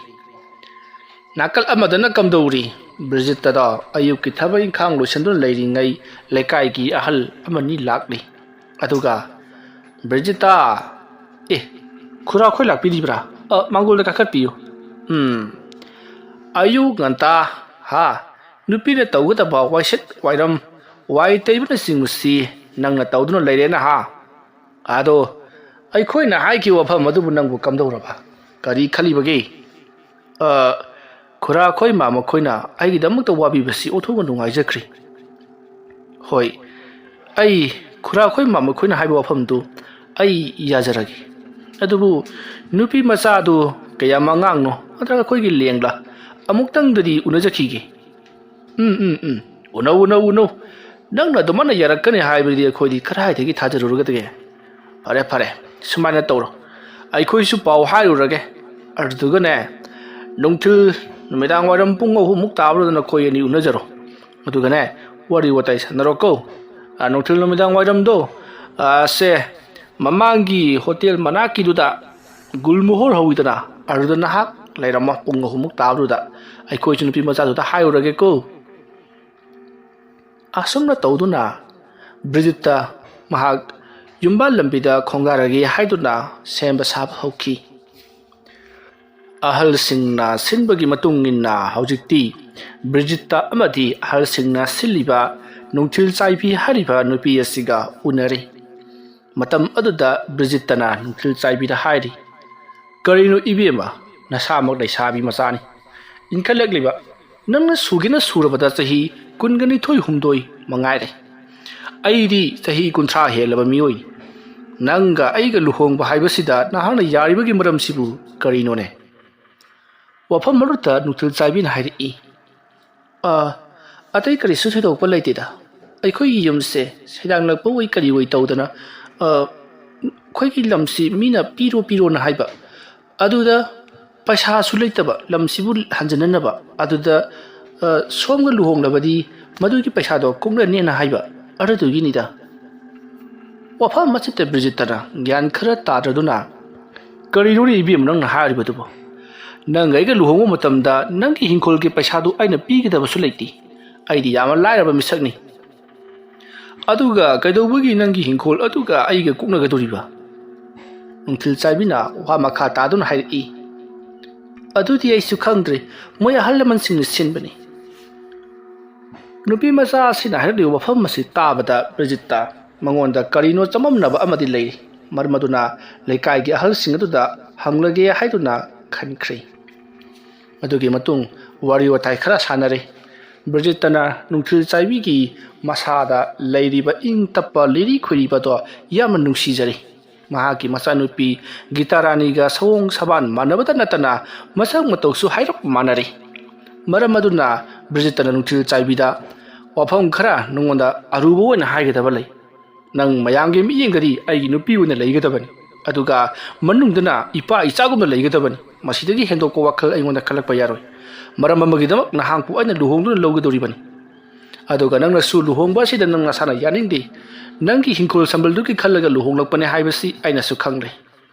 ꯅꯥꯀꯜ ꯑꯃꯗꯅ ꯀꯝꯗꯧꯔꯤ? ꯕ꯭ꯔꯤꯖꯤꯠꯇꯗꯣ ꯑꯌꯨꯛꯀꯤ ꯊꯕꯛ ꯏꯪꯈꯥꯡ ꯂꯣꯏꯁꯤꯟꯗꯨꯅ ꯂꯩꯔꯤꯉꯩ ꯂꯩꯀꯥꯏꯒꯤ ꯑꯍꯜ ꯑꯃꯅꯤ ꯂꯥꯛꯂꯤ꯫ ꯑꯗꯨꯒ, "ꯕ꯭ꯔꯤꯖꯤꯇꯥ, ꯑꯦ, ꯈꯨꯔꯥ ꯈꯣꯏ ꯂꯥꯛꯄꯤꯔꯤꯕ꯭ꯔꯥ? ꯑ, ꯃꯥꯡꯒꯣꯜꯗ ꯀꯥꯈꯠꯄꯤꯌꯨ"꯫ ꯎꯝ, ꯑꯌꯨꯛ ꯉꯟꯇꯥ, ꯍꯥ, ꯅꯨꯄꯤꯅ ꯇꯧꯒꯗꯕ ꯋꯥꯏꯁꯤꯠ ꯋꯥꯏꯔꯝ, ꯋꯥꯏ ꯇꯩꯕꯅꯆꯤꯡꯕꯁꯤ ꯅꯪꯅ ꯇꯧꯗꯨꯅ ꯂꯩꯔꯦꯅ, ꯍꯥ? ꯑꯗꯣ ꯑꯩꯈꯣꯏꯅ ꯍꯥꯏꯈꯤꯕ ꯋꯥꯐꯝ ꯑꯗꯨꯕꯨ ꯅꯪꯕꯨ ꯀꯝꯗꯧꯔꯕ? ꯀꯔꯤ ꯈꯜꯂꯤꯕꯒꯦ? ꯑ, ꯈꯨꯔꯥ ꯈꯣꯏꯃ ꯃꯈꯣꯏꯅ ꯑꯩꯒꯤꯗꯃꯛꯇ ꯋꯥꯕꯤꯕꯁꯤ ꯑꯣꯟꯊꯣꯛꯅ ꯅꯨꯡꯉꯥꯏꯖꯈ꯭ꯔꯦ꯫ ꯍꯣꯏ, ꯑꯩ ꯈꯨꯔꯥ ꯈꯣꯏꯃ ꯃꯈꯣꯏꯅ ꯍꯥꯏꯕ ꯋꯥꯐꯝꯗꯨ ꯑꯩ ꯌꯥꯖꯔꯒꯦ꯫ ꯑꯗꯨꯕꯨ ꯅꯨꯄꯤ ꯃꯆꯥꯗꯨ ꯀꯌꯥꯝ ꯑꯉꯥꯡꯅꯣ, ꯅꯠꯇ꯭ꯔꯒ ꯑꯩꯈꯣꯏꯒꯤ ꯂꯦꯡꯂꯥ? ꯑꯃꯨꯛꯇꯪꯗꯗꯤ ꯎꯅꯖꯈꯤꯒꯦ꯫ ꯎꯝ, ꯎꯝ, ꯎꯝ꯫ ꯎꯅꯧ, ꯎꯅꯧ, ꯎꯅꯧ꯫ ꯅꯪꯅ ꯑꯗꯨꯃꯥꯏꯅ ꯌꯥꯔꯛꯀꯅꯤ ꯍꯥꯏꯕꯗꯤ ꯑꯩꯈꯣꯏꯗꯤ ꯀꯗꯥꯏꯗꯒꯤ ꯊꯥꯖꯔꯨꯔꯒꯗꯒꯦ? ꯐꯔꯦ, ꯐꯔꯦ꯫ ꯁꯨꯃꯥꯏꯅ ꯇꯧꯔꯣ꯫ ꯑꯩꯈꯣꯏꯁꯨ ꯄꯥꯎ ꯍꯥꯏꯔꯨꯔꯒꯦ꯫ ꯑꯗꯨꯗꯨꯒꯅꯦ, ꯅꯨꯡꯊꯤꯜ, ꯅꯨꯃꯤꯗꯥꯡ ꯋꯥꯏꯔꯝ ꯄꯨꯡ ꯑꯍꯨꯝꯃꯨꯛ ꯇꯥꯕꯗꯨꯗ ꯅꯈꯣꯏ ꯑꯅꯤ ꯎꯅꯖꯔꯣ꯫ ꯑꯗꯨꯒꯅꯦ, ꯋꯥꯔꯤ ꯋꯥꯇꯥꯏ ꯁꯥꯟꯅꯔꯣꯀꯣ꯫ ꯑ, ꯅꯨꯡꯊꯤꯜ ꯅꯨꯃꯤꯗꯥꯡ ꯋꯥꯏꯔꯝꯗꯣ, ꯑ, ꯁꯦ, ꯃꯃꯥꯡꯒꯤ ꯍꯣꯇꯦꯜ ꯃꯅꯥꯛꯀꯤꯗꯨꯗ ꯒꯨꯜꯃꯣꯍꯣꯔ ꯍꯧꯋꯤꯗꯅ, ꯑꯗꯨꯗ ꯅꯍꯥꯛ ꯂꯩꯔꯝꯃꯣ꯫ ꯄꯨꯡ ꯑꯍꯨꯝꯃꯨꯛ ꯇꯥꯕꯗꯨꯗ ꯑꯩꯈꯣꯏꯁꯨ ꯅꯨꯄꯤ ꯃꯆꯥꯗꯨꯗ ꯍꯥꯏꯔꯨꯔꯒꯦꯀꯣ꯫ ꯑꯁꯨꯝꯅ ꯇꯧꯗꯨꯅ ꯕ꯭ꯔꯤꯖꯤꯠꯇ ꯃꯍꯥꯛ ꯌꯨꯝꯕꯥꯜ ꯂꯝꯕꯤꯗ ꯈꯣꯡꯗꯥꯔꯒꯦ ꯍꯥꯏꯗꯨꯅ ꯁꯦꯝꯕ ꯁꯥꯕ ꯍꯧꯈꯤ꯫ ꯑꯍꯜꯁꯤꯡꯅ ꯁꯤꯟꯕꯒꯤ ꯃꯇꯨꯡ ꯏꯟꯅ ꯍꯧꯖꯤꯛꯇꯤ ꯕ꯭ꯔꯤꯖꯤꯠꯇ ꯑꯃꯗꯤ ꯑꯍꯜꯁꯤꯡꯅ ꯁꯤꯜꯂꯤꯕ ꯅꯨꯡꯊꯤꯜ ꯆꯥꯏꯕꯤ ꯍꯥꯏꯔꯤꯕ ꯅꯨꯄꯤ ꯑꯁꯤꯒ ꯎꯅꯔꯦ꯫ ꯃꯇꯝ ꯑꯗꯨꯗ ꯕ꯭ꯔꯤꯖꯤꯠꯇꯅ ꯅꯨꯡꯊꯤꯜ ꯆꯥꯏꯕꯤꯗ ꯍꯥꯏꯔꯤ, "ꯀꯔꯤꯅꯣ ꯏꯕꯦꯝꯃ, ꯅꯁꯥꯃꯛ ꯂꯩꯁꯥꯕꯤ ꯃꯆꯥꯅꯤ꯫ ꯏꯟꯈꯠꯂꯛꯂꯤꯕ, ꯅꯪꯅ ꯁꯨꯒꯦꯅ ꯁꯨꯔꯕꯗ ꯆꯍꯤ ꯀꯨꯟꯒ ꯅꯤꯊꯣꯏ ꯍꯨꯝꯗꯣꯏ ꯃꯉꯥꯏꯔꯦ꯫ ꯑꯩꯗꯤ ꯆꯍꯤ ꯀꯨꯟꯊ꯭ꯔꯥ ꯍꯦꯜꯂꯕ ꯃꯤꯑꯣꯏꯅꯤ꯫ ꯅꯪꯒ ꯑꯩꯒ ꯂꯨꯍꯣꯡꯕ ꯍꯥꯏꯕꯁꯤꯗ ꯅꯍꯥꯛꯅ ꯌꯥꯔꯤꯕꯒꯤ ꯃꯔꯝꯁꯤꯕꯨ ꯀꯔꯤꯅꯣꯅꯦ?" ꯋꯥꯐꯝ ꯑꯗꯨꯗ ꯅꯨꯡꯊꯤꯜ ꯆꯥꯏꯕꯤꯅ ꯍꯥꯏꯔꯛꯏ, "ꯑ, ꯑꯇꯩ ꯀꯔꯤꯁꯨ ꯊꯣꯏꯗꯣꯛꯄ ꯂꯩꯇꯦꯗ꯫ ꯑꯩꯈꯣꯏꯒꯤ ꯌꯨꯝꯁꯦ ꯁꯩꯗꯥꯡꯂꯛꯄ ꯑꯣꯏ ꯀꯔꯤ ꯑꯣꯏ ꯇꯧꯗꯅ, ꯑ, ꯑꯩꯈꯣꯏꯒꯤ ꯂꯝꯁꯤ ꯃꯤꯅ ꯄꯤꯔꯣ ꯄꯤꯔꯣꯅ ꯍꯥꯏꯕ, ꯑꯗꯨꯗ ꯄꯩꯁꯥꯁꯨ ꯂꯩꯇꯕ, ꯂꯝꯁꯤꯕꯨ ꯍꯟꯖꯤꯟꯅꯅꯕ, ꯑꯗꯨꯗ, ꯑ, ꯁꯣꯝꯒ ꯂꯨꯍꯣꯡꯂꯕꯗꯤ ꯃꯗꯨꯒꯤ ꯄꯩꯁꯥꯗꯣ ꯀꯨꯝꯂꯅꯦꯅ ꯍꯥꯏꯕ, ꯑꯗꯨꯗꯨꯒꯤꯅꯤꯗ꯫" ꯋꯥꯐꯝ ꯑꯁꯤꯗ ꯕ꯭ꯔꯤꯖꯤꯠꯇꯅ ꯒ꯭ꯌꯥꯟ ꯈꯔ ꯇꯥꯗ꯭ꯔꯗꯨꯅ, "ꯀꯔꯤꯅꯣꯅꯦ ꯏꯕꯦꯝꯃ ꯅꯪꯅ ꯍꯥꯏꯔꯤꯕꯗꯨꯕꯣ? ꯅꯪꯒ ꯑꯩꯒ ꯂꯨꯍꯣꯡꯕ ꯃꯇꯝꯗ ꯅꯪꯒꯤ ꯍꯤꯡꯈꯣꯜꯒꯤ ꯄꯩꯁꯥꯗꯨ ꯑꯩꯅ ꯄꯤꯒꯗꯕꯁꯨ ꯂꯩꯇꯦ꯫ ꯑꯩꯗꯤ ꯌꯥꯝꯅ ꯂꯥꯏꯔꯕ ꯃꯤꯁꯛꯅꯤ꯫ ꯑꯗꯨꯒ ꯀꯩꯗꯧꯕꯒꯤ ꯅꯪꯒꯤ ꯍꯤꯡꯈꯣꯜ ꯑꯗꯨꯒ ꯑꯩꯒ ꯀꯨꯛꯅꯒꯗꯧꯔꯤꯕ?" ꯅꯨꯡꯊꯤꯜ ꯆꯥꯏꯕꯤꯅ ꯋꯥ ꯃꯈꯥ ꯇꯥꯗꯨꯅ ꯍꯥꯏꯔꯛꯏ, "ꯑꯗꯨꯗꯤ ꯑꯩꯁꯨ ꯈꯪꯗ꯭ꯔꯦ, ꯃꯣꯏ ꯑꯍꯜ ꯂꯃꯟꯁꯤꯡꯅ ꯁꯤꯟꯕꯅꯤ"꯫ ꯅꯨꯄꯤ ꯃꯆꯥ ꯑꯁꯤꯅ ꯍꯥꯏꯔꯛꯂꯤꯕ ꯋꯥꯐꯝ ꯑꯁꯤ ꯇꯥꯕꯗ ꯕ꯭ꯔꯤꯖꯤꯠꯇ ꯃꯉꯣꯟꯗ ꯀꯔꯤꯅꯣ ꯆꯃꯝꯅꯕ ꯑꯃꯗꯤ ꯂꯩꯔꯤ꯫ ꯃꯔꯝ ꯑꯗꯨꯅ ꯂꯩꯀꯥꯏꯒꯤ ꯑꯍꯜꯁꯤꯡ ꯑꯗꯨꯗ ꯍꯪꯂꯒꯦ ꯍꯥꯏꯗꯨꯅ ꯈꯟꯈ꯭ꯔꯦ꯫ ꯑꯗꯨꯒꯤ ꯃꯇꯨꯡ ꯋꯥꯔꯤ ꯋꯥꯇꯥꯏ ꯈꯔ ꯁꯥꯟꯅꯔꯦ꯫ ꯕ꯭ꯔꯤꯖꯤꯠꯇꯅ ꯅꯨꯡꯊꯤꯜ ꯆꯥꯏꯕꯤꯒꯤ ꯃꯁꯥꯗ ꯂꯩꯔꯤꯕ ꯏꯪ ꯇꯞꯄ ꯂꯤꯔꯤ ꯈꯣꯏꯔꯤꯕꯗꯣ ꯌꯥꯝꯅ ꯅꯨꯡꯁꯤꯖꯔꯤ꯫ ꯃꯍꯥꯛꯀꯤ ꯃꯆꯥꯅꯨꯄꯤ ꯒꯤꯇꯥ ꯔꯥꯅꯤꯒ ꯁꯑꯣꯡ ꯁꯕꯥꯟ ꯃꯥꯟꯅꯕꯇ ꯅꯠꯇꯅ ꯃꯁꯛ ꯃꯇꯧꯁꯨ ꯍꯥꯏꯔꯞ ꯃꯥꯟꯅꯔꯤ꯫ ꯃꯔꯝ ꯑꯗꯨꯅ ꯕ꯭ꯔꯤꯖꯤꯠꯇꯅ ꯅꯨꯡꯊꯤꯜ ꯆꯥꯏꯕꯤꯗ, "ꯋꯥꯐꯝ ꯈꯔ ꯅꯉꯣꯟꯗ ꯑꯔꯨꯕ ꯑꯣꯏꯅ ꯍꯥꯏꯒꯗꯕ ꯂꯩ꯫ ꯅꯪ ꯃꯌꯥꯝꯒꯤ ꯃꯤꯠꯌꯦꯡꯗꯗꯤ ꯑꯩꯒꯤ ꯅꯨꯄꯤ ꯑꯣꯏꯅ ꯂꯩꯒꯗꯕꯅꯤ, ꯑꯗꯨꯒ ꯃꯅꯨꯡꯗꯅ ꯏꯄꯥ ꯏꯆꯥꯒꯨꯝꯅ ꯂꯩꯒꯗꯕꯅꯤ꯫ ꯃꯁꯤꯗꯒꯤ ꯍꯦꯟꯗꯣꯛꯄ ꯋꯥꯈꯜ ꯑꯩꯉꯣꯟꯗ ꯈꯜꯂꯛꯄ ꯌꯥꯔꯣꯏ꯫ ꯃꯔꯝ ꯑꯃꯒꯤꯗꯃꯛ ꯅꯍꯥꯛꯄꯨ ꯑꯩꯅ ꯂꯨꯍꯣꯡꯗꯨꯅ ꯂꯧꯒꯗꯧꯔꯤꯕꯅꯤ꯫ ꯑꯗꯨꯒ ꯅꯪꯅꯁꯨ ꯂꯨꯍꯣꯡꯕ ꯑꯁꯤꯗ ꯅꯪ ꯅꯁꯥꯅ ꯌꯥꯅꯤꯡꯗꯦ꯫ ꯅꯪꯒꯤ ꯍꯤꯡꯈꯣꯜ ꯁꯝꯕꯜꯗꯨꯒꯤ ꯈꯜꯂꯒ ꯂꯨꯍꯣꯡꯂꯛꯄꯅꯦ ꯍꯥꯏꯕꯁꯤ ꯑꯩꯅꯁꯨ ꯈꯪꯂꯦ꯫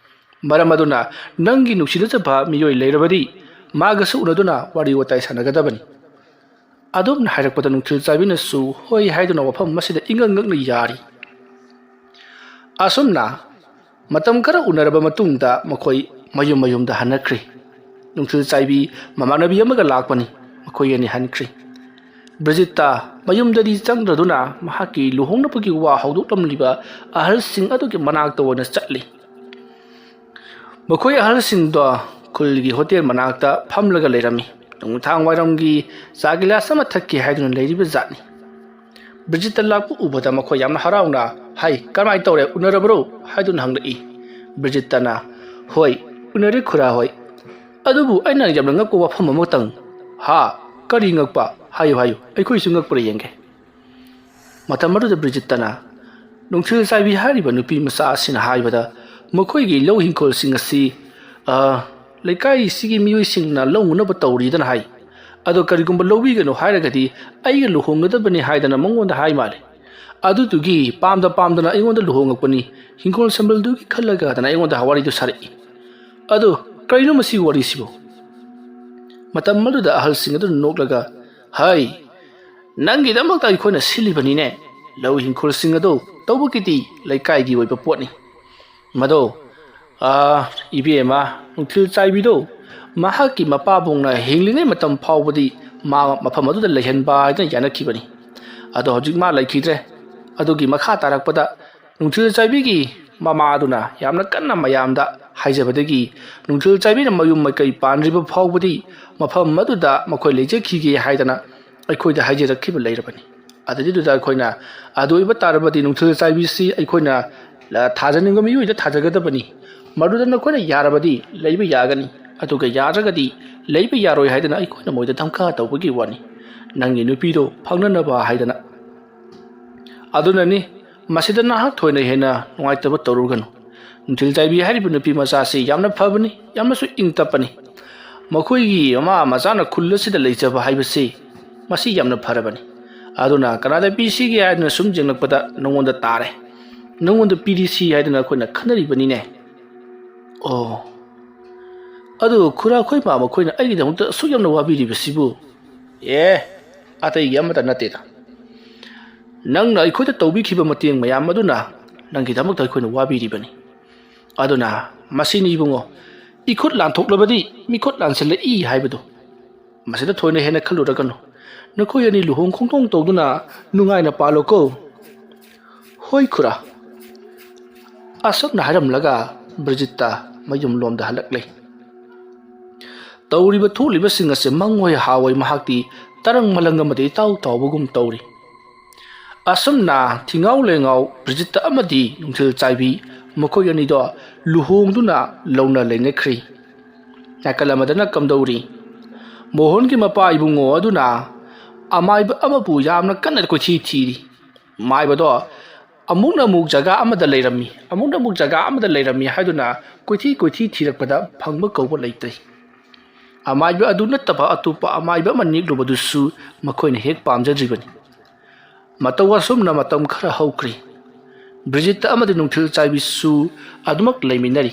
ꯃꯔꯝ ꯑꯗꯨꯅ ꯅꯪꯒꯤ ꯅꯨꯡꯁꯤ ꯅꯨꯡꯁꯤꯅꯖꯕ ꯃꯤꯑꯣꯏ ꯂꯩꯔꯕꯗꯤ ꯃꯥꯒꯁꯨ ꯎꯅꯗꯨꯅ ꯋꯥꯔꯤ ꯋꯥꯇꯥꯏ ꯁꯥꯟꯅꯒꯗꯕꯅꯤ"꯫ ꯑꯗꯨꯝꯅ ꯍꯥꯏꯔꯛꯄꯗ ꯅꯨꯡꯊꯤꯜ ꯆꯥꯏꯕꯤꯅꯁꯨ ꯍꯣꯏ ꯍꯥꯏꯗꯨꯅ ꯋꯥꯐꯝ ꯑꯁꯤꯗ ꯏꯉꯛ ꯉꯛꯅ ꯌꯥꯔꯤ꯫ ꯑꯁꯨꯝꯅ ꯃꯇꯝ ꯈꯔ ꯎꯅꯔꯕ ꯃꯇꯨꯡꯗ ꯃꯈꯣꯏ ꯃꯌꯨꯝ ꯃꯌꯨꯝꯗ ꯍꯟꯅꯈ꯭ꯔꯤ꯫ ꯅꯨꯡꯊꯤꯜ ꯆꯥꯏꯕꯤ ꯃꯃꯥꯟꯅꯕꯤ ꯑꯃꯒ ꯂꯥꯛꯄꯅꯤ꯫ ꯃꯈꯣꯏ ꯑꯅꯤ ꯍꯟꯈ꯭ꯔꯤ꯫ ꯕ꯭ꯔꯤꯖꯤꯠꯇ ꯃꯌꯨꯝꯗꯗꯤ ꯆꯪꯗ꯭ꯔꯗꯨꯅ ꯃꯍꯥꯛꯀꯤ ꯂꯨꯍꯣꯡꯅꯕꯒꯤ ꯋꯥ ꯍꯧꯗꯣꯛꯂꯝꯂꯤꯕ ꯑꯍꯜꯁꯤꯡ ꯑꯗꯨꯒꯤ ꯃꯅꯥꯛꯇ ꯑꯣꯏꯅ ꯆꯠꯂꯤ꯫ ꯃꯈꯣꯏ ꯑꯍꯜꯁꯤꯡꯗꯣ ꯈꯨꯜꯒꯤ ꯍꯣꯇꯦꯜ ꯃꯅꯥꯛꯇ ꯐꯝꯂꯒ ꯂꯩꯔꯝꯃꯤ꯫ ꯅꯨꯡꯗꯥꯡ ꯋꯥꯏꯔꯝꯒꯤ ꯆꯥ ꯒꯤꯂꯥꯁ ꯑꯃ ꯊꯛꯀꯦ ꯍꯥꯏꯗꯨꯅ ꯂꯩꯔꯤꯕ ꯖꯥꯠꯅꯤ꯫ ꯕ꯭ꯔꯤꯖꯤꯠꯇ ꯂꯥꯛꯄ ꯎꯕꯗ ꯃꯈꯣꯏ ꯌꯥꯝꯅ ꯍꯔꯥꯎꯅ, "ꯍꯥꯏ, ꯀꯔꯝꯍꯥꯏꯅ ꯇꯧꯔꯦ, ꯎꯅꯔꯕ꯭ꯔꯣ?" ꯍꯥꯏꯗꯨꯅ ꯍꯪꯂꯛꯏ꯫ ꯕ꯭ꯔꯤꯖꯤꯠꯇꯅ, "ꯍꯣꯏ, ꯎꯅꯔꯦ ꯈꯨꯔꯥ ꯍꯣꯏ꯫ ꯑꯗꯨꯕꯨ ꯑꯩꯅ ꯌꯥꯝꯅ ꯉꯛꯄ ꯋꯥꯐꯝ ꯑꯃꯇꯪ"꯫ "ꯍꯥ? ꯀꯔꯤ ꯉꯛꯄ? ꯍꯥꯏꯌꯨ, ꯍꯥꯏꯌꯨ, ꯑꯩꯈꯣꯏꯁꯨ ꯉꯛꯄ꯭ꯔꯥ ꯌꯦꯡꯒꯦ"꯫ ꯃꯇꯝ ꯑꯗꯨꯗ ꯕ꯭ꯔꯤꯖꯤꯠꯇꯅ ꯅꯨꯡꯊꯤꯜ ꯆꯥꯏꯕꯤ ꯍꯥꯏꯔꯤꯕ ꯅꯨꯄꯤ ꯃꯆꯥ ꯑꯁꯤꯅ ꯍꯥꯏꯕꯗ, "ꯃꯈꯣꯏꯒꯤ ꯂꯧ ꯍꯤꯡꯈꯣꯜꯁꯤꯡ ꯑꯁꯤ, ꯑ, ꯂꯩꯀꯥꯏꯁꯤꯒꯤ ꯃꯤꯑꯣꯏꯁꯤꯡꯅ ꯂꯧꯅꯅꯕ ꯇꯧꯔꯤꯗꯅ ꯍꯥꯏ꯫ ꯑꯗꯣ ꯀꯔꯤꯒꯨꯝꯕ ꯂꯧꯕꯤꯒꯅꯨ ꯍꯥꯏꯔꯒꯗꯤ ꯑꯩꯒ ꯂꯨꯍꯣꯡꯒꯗꯕꯅꯤ ꯍꯥꯏꯗꯅ ꯃꯉꯣꯟꯗ ꯍꯥꯏ ꯃꯥꯜꯂꯦ꯫ ꯑꯗꯨꯗꯨꯒꯤ ꯄꯥꯝꯗ ꯄꯥꯝꯗꯅ ꯑꯩꯉꯣꯟꯗ ꯂꯨꯍꯣꯡꯉꯛꯄꯅꯤ꯫ ꯍꯤꯡꯈꯣꯜ ꯁꯝꯕꯜꯗꯨꯒꯤ ꯈꯜꯂꯒꯗꯅ ꯑꯩꯉꯣꯟꯗ ꯋꯥꯔꯤꯗꯨ ꯁꯥꯔꯛꯏ꯫ ꯑꯗꯨ ꯀꯔꯤꯅꯣ ꯃꯁꯤꯒꯤ ꯋꯥꯔꯤꯁꯤꯕꯨ?" ꯃꯇꯝ ꯑꯗꯨꯗ ꯑꯍꯜꯁꯤꯡ ꯑꯗꯨꯅ ꯅꯣꯛꯂꯒ, "ꯍꯩ, ꯅꯪꯒꯤꯗꯃꯛꯇ ꯑꯩꯈꯣꯏꯅ ꯁꯤꯜꯂꯤꯕꯅꯤꯅꯦ꯫ ꯂꯧ ꯍꯤꯡꯈꯣꯜꯁꯤꯡ ꯑꯗꯨ ꯇꯧꯕꯒꯤꯗꯤ ꯂꯩꯀꯥꯏꯒꯤ ꯑꯣꯏꯕ ꯄꯣꯠꯅꯤ꯫ ꯃꯗꯣ, ꯑꯥ, ꯏꯕꯦꯝꯃ, ꯅꯨꯡꯊꯤꯜ ꯆꯥꯏꯕꯤꯗꯣ, ꯃꯍꯥꯛꯀꯤ ꯃꯄꯥꯕꯨꯡꯅ ꯍꯤꯡꯂꯤꯉꯩ ꯃꯇꯝ ꯐꯥꯎꯕꯗꯤ ꯃꯥ ꯃꯐꯝ ꯑꯗꯨꯗ ꯂꯩꯍꯟꯕ ꯍꯥꯏꯗꯅ ꯌꯥꯅꯈꯤꯕꯅꯤ꯫ ꯑꯗꯣ ꯍꯧꯖꯤꯛ ꯃꯥ ꯂꯩꯈꯤꯗ꯭ꯔꯦ꯫ ꯑꯗꯨꯒꯤ ꯃꯈꯥ ꯇꯥꯔꯛꯄꯗ ꯅꯨꯡꯊꯤꯜ ꯆꯥꯏꯕꯤꯒꯤ ꯃꯃꯥꯗꯨꯅ ꯌꯥꯝꯅ ꯀꯟꯅ ꯃꯌꯥꯝꯗ ꯍꯥꯏꯖꯕꯗꯒꯤ ꯅꯨꯡꯊꯤꯜ ꯆꯥꯏꯕꯤꯅ ꯃꯌꯨꯝ ꯃꯀꯩ ꯄꯥꯟꯗ꯭ꯔꯤꯕ ꯐꯥꯎꯕꯗꯤ ꯃꯐꯝ ꯑꯗꯨꯗ ꯃꯈꯣꯏ ꯂꯩꯖꯈꯤꯒꯦ ꯍꯥꯏꯗꯅ ꯑꯩꯈꯣꯏꯗ ꯍꯥꯏꯖꯔꯛꯈꯤꯕ ꯂꯩꯔꯕꯅꯤ꯫ ꯑꯗꯨꯗꯨꯗ ꯑꯩꯈꯣꯏꯅ ꯑꯗꯨ ꯑꯣꯏꯕ ꯇꯥꯔꯕꯗꯤ ꯅꯨꯡꯊꯤꯜ ꯆꯥꯏꯕꯤꯁꯤ ꯑꯩꯈꯣꯏꯅ ꯂ-, ꯊꯥꯖꯅꯤꯡꯕ ꯃꯤꯑꯣꯏꯗ ꯊꯥꯖꯒꯗꯕꯅꯤ꯫ ꯃꯗꯨꯗ ꯅꯈꯣꯏꯅ ꯌꯥꯔꯕꯗꯤ ꯂꯩꯕ ꯌꯥꯒꯅꯤ, ꯑꯗꯨꯒ ꯌꯥꯗ꯭ꯔꯒꯗꯤ ꯂꯩꯕ ꯌꯥꯔꯣꯏ ꯍꯥꯏꯗꯅ ꯑꯩꯈꯣꯏꯅ ꯃꯣꯏꯗ ꯙꯝꯀꯥ ꯇꯧꯕꯒꯤ ꯋꯥꯅꯤ, ꯅꯪꯒꯤ ꯅꯨꯄꯤꯗꯣ ꯐꯪꯅꯅꯕ ꯍꯥꯏꯗꯅ꯫ ꯑꯗꯨꯅꯅꯤ ꯃꯁꯤꯗ ꯅꯍꯥꯛ ꯊꯣꯏꯅ ꯍꯦꯟꯅ ꯅꯨꯡꯉꯥꯏꯇꯕ ꯇꯧꯔꯨꯒꯅꯨ꯫ ꯅꯨꯡꯊꯤꯜ ꯆꯥꯏꯕꯤ ꯍꯥꯏꯔꯤꯕ ꯅꯨꯄꯤ ꯃꯆꯥꯁꯤ ꯌꯥꯝꯅ ꯐꯕꯅꯤ, ꯌꯥꯝꯅꯁꯨ ꯏꯪ ꯇꯞꯄꯅꯤ꯫ ꯃꯈꯣꯏꯒꯤ ꯃꯃꯥ ꯃꯆꯥꯅ ꯈꯨꯜ ꯑꯁꯤꯗ ꯂꯩꯖꯕ ꯍꯥꯏꯕꯁꯤ ꯃꯁꯤ ꯌꯥꯝꯅ ꯐꯔꯕꯅꯤ꯫ ꯑꯗꯨꯅ ꯀꯅꯥꯗ ꯄꯤꯁꯤꯒꯦ ꯍꯥꯏꯗꯨꯅ ꯁꯨꯝ ꯌꯦꯡꯂꯛꯄꯗ ꯅꯉꯣꯟꯗ ꯇꯥꯔꯦ꯫ ꯅꯉꯣꯟꯗ ꯄꯤꯔꯤꯁꯤ ꯍꯥꯏꯗꯨꯅ ꯑꯩꯈꯣꯏꯅ ꯈꯟꯅꯔꯤꯕꯅꯤꯅꯦ꯫ ꯑꯣ, ꯑꯗꯨ ꯈꯨꯔꯥ ꯈꯣꯏꯃ ꯃꯈꯣꯏꯅ ꯑꯩꯒꯤꯗꯃꯛꯇ ꯑꯁꯨꯛ ꯌꯥꯝꯅ ꯋꯥꯕꯤꯔꯤꯕꯁꯤꯕꯨ? ꯑꯦ, ꯑꯇꯩꯒꯤ ꯑꯃꯠꯇ ꯅꯠꯇꯦꯗ꯫ ꯅꯪꯅ ꯑꯩꯈꯣꯏꯗ ꯇꯧꯕꯤꯈꯤꯕ ꯃꯇꯦꯡ ꯃꯌꯥꯝ ꯑꯗꯨꯅ ꯅꯪꯒꯤꯗꯃꯛꯇ ꯑꯩꯈꯣꯏꯅ ꯋꯥꯕꯤꯔꯤꯕꯅꯤ꯫ ꯑꯗꯨꯅ ꯃꯁꯤꯅꯤ ꯏꯕꯨꯡꯉꯣ, ꯏꯈꯨꯠ ꯂꯥꯟꯊꯣꯛꯂꯕꯗꯤ ꯃꯤꯈꯨꯠ ꯂꯥꯟꯁꯤꯜꯂꯛꯏ ꯍꯥꯏꯕꯗꯨ꯫ ꯃꯁꯤꯗ ꯊꯣꯏꯅ ꯍꯦꯟꯅ ꯈꯜꯂꯨꯔꯒꯅꯨ꯫ ꯅꯈꯣꯏ ꯑꯅꯤ ꯂꯨꯍꯣꯡ ꯈꯣꯡꯗꯣꯡ ꯇꯧꯗꯨꯅ ꯅꯨꯡꯉꯥꯏꯅ ꯄꯥꯜꯂꯣꯀꯣ꯫ ꯍꯣꯏ ꯈꯨꯔꯥ꯫ ꯑꯁꯨꯝꯅ ꯍꯥꯏꯔꯝꯂꯒ ꯕ꯭ꯔꯤꯖꯤꯠꯇ ꯃꯌꯨꯝꯂꯣꯝꯗ ꯍꯜꯂꯛꯂꯦ꯫ ꯇꯧꯔꯤꯕ ꯊꯣꯛꯂꯤꯕꯁꯤꯡ ꯑꯁꯤ ꯃꯪꯑꯣꯏ ꯍꯥꯑꯣꯏ ꯃꯍꯥꯛꯇꯤ ꯇꯔꯪ ꯃꯂꯪ ꯑꯃꯗ ꯏꯇꯥꯎ ꯇꯥꯎꯕꯒꯨꯝ ꯇꯧꯔꯤ꯫ ꯑꯁꯨꯝꯅ ꯊꯤꯉꯥꯎ ꯂꯩꯉꯥꯎ ꯕ꯭ꯔꯤꯖꯤꯠꯇ ꯑꯃꯗꯤ ꯅꯨꯡꯊꯤꯜ ꯆꯥꯏꯕꯤ ꯃꯈꯣꯏ ꯑꯅꯤꯗꯣ ꯂꯨꯍꯣꯡꯗꯨꯅ ꯂꯧꯅ ꯂꯩꯅꯈ꯭ꯔꯤ꯫ ꯅꯥꯀꯜ ꯑꯃꯗꯅ ꯀꯝꯗꯧꯔꯤ? ꯃꯣꯍꯟꯒꯤ ꯃꯄꯥ ꯏꯕꯨꯡꯉꯣ ꯑꯗꯨꯅ ꯑꯃꯥꯏꯕ ꯑꯃꯕꯨ ꯌꯥꯝꯅ ꯀꯟꯅ ꯀꯣꯏꯊꯤ ꯊꯤꯔꯤ꯫ ꯃꯥꯏꯕꯗꯣ ꯑꯃꯨꯛꯅ ꯑꯃꯨꯛ ꯖꯒꯥ ꯑꯃꯗ ꯂꯩꯔꯝꯃꯤ, ꯑꯃꯨꯛꯅ ꯑꯃꯨꯛ ꯖꯒꯥ ꯑꯃꯗ ꯂꯩꯔꯝꯃꯤ ꯍꯥꯏꯗꯨꯅ ꯀꯣꯏꯊꯤ ꯀꯣꯏꯊꯤ ꯊꯤꯔꯛꯄꯗ ꯐꯪꯕ ꯀꯧꯕ ꯂꯩꯇ꯭ꯔꯤ꯫ ꯑꯃꯥꯏꯕ ꯑꯗꯨ ꯅꯠꯇꯕ ꯑꯇꯣꯞꯄ ꯑꯃꯥꯏꯕ ꯑꯃ ꯅꯦꯛꯂꯨꯕꯗꯨꯁꯨ ꯃꯈꯣꯏꯅ ꯍꯦꯛ ꯄꯥꯝꯖꯗ꯭ꯔꯤꯕꯅꯤ꯫ ꯃꯇꯧ ꯑꯁꯨꯝꯅ ꯃꯇꯝ ꯈꯔ ꯍꯧꯈ꯭ꯔꯤ꯫ ꯕ꯭ꯔꯤꯖꯤꯠꯇ ꯑꯃꯗꯤ ꯅꯨꯡꯊꯤꯜ ꯆꯥꯏꯕꯤꯁꯨ ꯑꯗꯨꯃꯛ ꯂꯩꯃꯤꯟꯅꯔꯤ꯫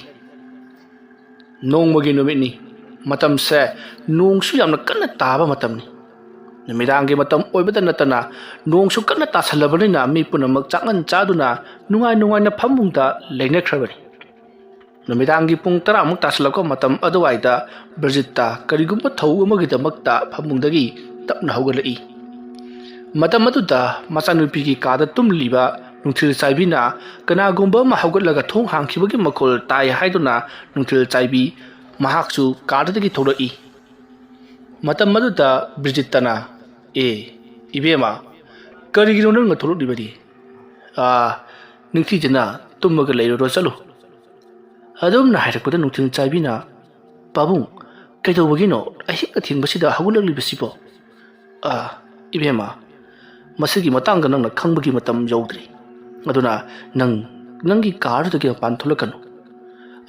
ꯅꯣꯡꯃꯒꯤ ꯅꯨꯃꯤꯠꯅꯤ꯫ ꯃꯇꯝꯁꯦ ꯅꯣꯡꯁꯨ ꯌꯥꯝꯅ ꯀꯟꯅ ꯇꯥꯕ ꯃꯇꯝꯅꯤ꯫ ꯅꯨꯃꯤꯗꯥꯡꯒꯤ ꯃꯇꯝ ꯑꯣꯏꯕꯗ ꯅꯠꯇꯅ ꯅꯣꯡꯁꯨ ꯀꯟꯅ ꯇꯥꯁꯜꯂꯕꯅꯤꯅ ꯃꯤ ꯄꯨꯝꯅꯃꯛ ꯆꯥꯛꯉꯟ ꯆꯥꯗꯨꯅ ꯅꯨꯡꯉꯥꯏ ꯅꯨꯡꯉꯥꯏꯅ ꯐꯃꯨꯡꯗ ꯂꯩꯅꯈ꯭ꯔꯕꯅꯤ꯫ ꯅꯨꯃꯤꯗꯥꯡꯒꯤ ꯄꯨꯡ ꯇꯔꯥꯃꯨꯛ ꯇꯥꯁꯤꯜꯂꯛꯄ ꯃꯇꯝ ꯑꯗꯨꯋꯥꯏꯗ ꯕ꯭ꯔꯤꯖꯤꯠꯇ ꯀꯔꯤꯒꯨꯝꯕ ꯊꯧ ꯑꯃꯒꯤꯗꯃꯛꯇ ꯐꯃꯨꯡꯗꯒꯤ ꯇꯞꯅ ꯍꯧꯒꯠꯂꯛꯏ꯫ ꯃꯇꯝ ꯑꯗꯨꯗ ꯃꯆꯥꯅꯨꯄꯤꯒꯤ ꯀꯥꯗ ꯇꯨꯝꯂꯤꯕ ꯅꯨꯡꯊꯤꯜ ꯆꯥꯏꯕꯤꯅ ꯀꯅꯥꯒꯨꯝꯕ ꯑꯃ ꯍꯧꯒꯠꯂꯒ ꯊꯣꯡ ꯍꯥꯡꯈꯤꯕꯒꯤ ꯃꯈꯣꯜ ꯇꯥꯏ ꯍꯥꯏꯗꯨꯅ ꯅꯨꯡꯊꯤꯜ ꯆꯥꯏꯕꯤ ꯃꯍꯥꯛꯁꯨ ꯀꯥꯗꯒꯤ ꯊꯣꯛꯂꯛꯏ꯫ ꯃꯇꯝ ꯑꯗꯨꯗ ꯕ꯭ꯔꯤꯖꯤꯠꯇꯅ, "ꯑꯦ, ꯏꯕꯦꯝꯃ, ꯀꯔꯤꯒꯤꯅꯣ ꯅꯪꯅ ꯊꯣꯛꯂꯛꯂꯤꯕꯗꯤ? ꯑꯥ, ꯅꯤꯡꯊꯤꯖꯅ ꯇꯨꯝꯃꯒ ꯂꯩꯔꯨꯔꯣ, ꯆꯠꯂꯨ꯫" ꯑꯗꯨꯝꯅ ꯍꯥꯏꯔꯛꯄꯗ ꯅꯨꯡꯊꯤꯜ ꯆꯥꯏꯕꯤꯅ, "ꯄꯥꯕꯨꯡ, ꯀꯩꯗꯧꯕꯒꯤꯅꯣ ꯑꯍꯤꯡ ꯑꯊꯦꯡꯕꯁꯤꯗ ꯍꯧꯒꯠꯂꯛꯂꯤꯕꯁꯤꯕꯣ?" "ꯑꯥ, ꯏꯕꯦꯝꯃ, ꯃꯁꯤꯒꯤ ꯃꯇꯥꯡꯗ ꯅꯪꯅ ꯈꯪꯕꯒꯤ ꯃꯇꯝ ꯌꯧꯗ꯭ꯔꯤ꯫ ꯑꯗꯨꯅ ꯅꯪ ꯅꯪꯒꯤ ꯀꯥꯗꯨꯗꯒꯤ ꯃꯄꯥꯟ ꯊꯣꯛꯂꯛꯀꯅꯨ꯫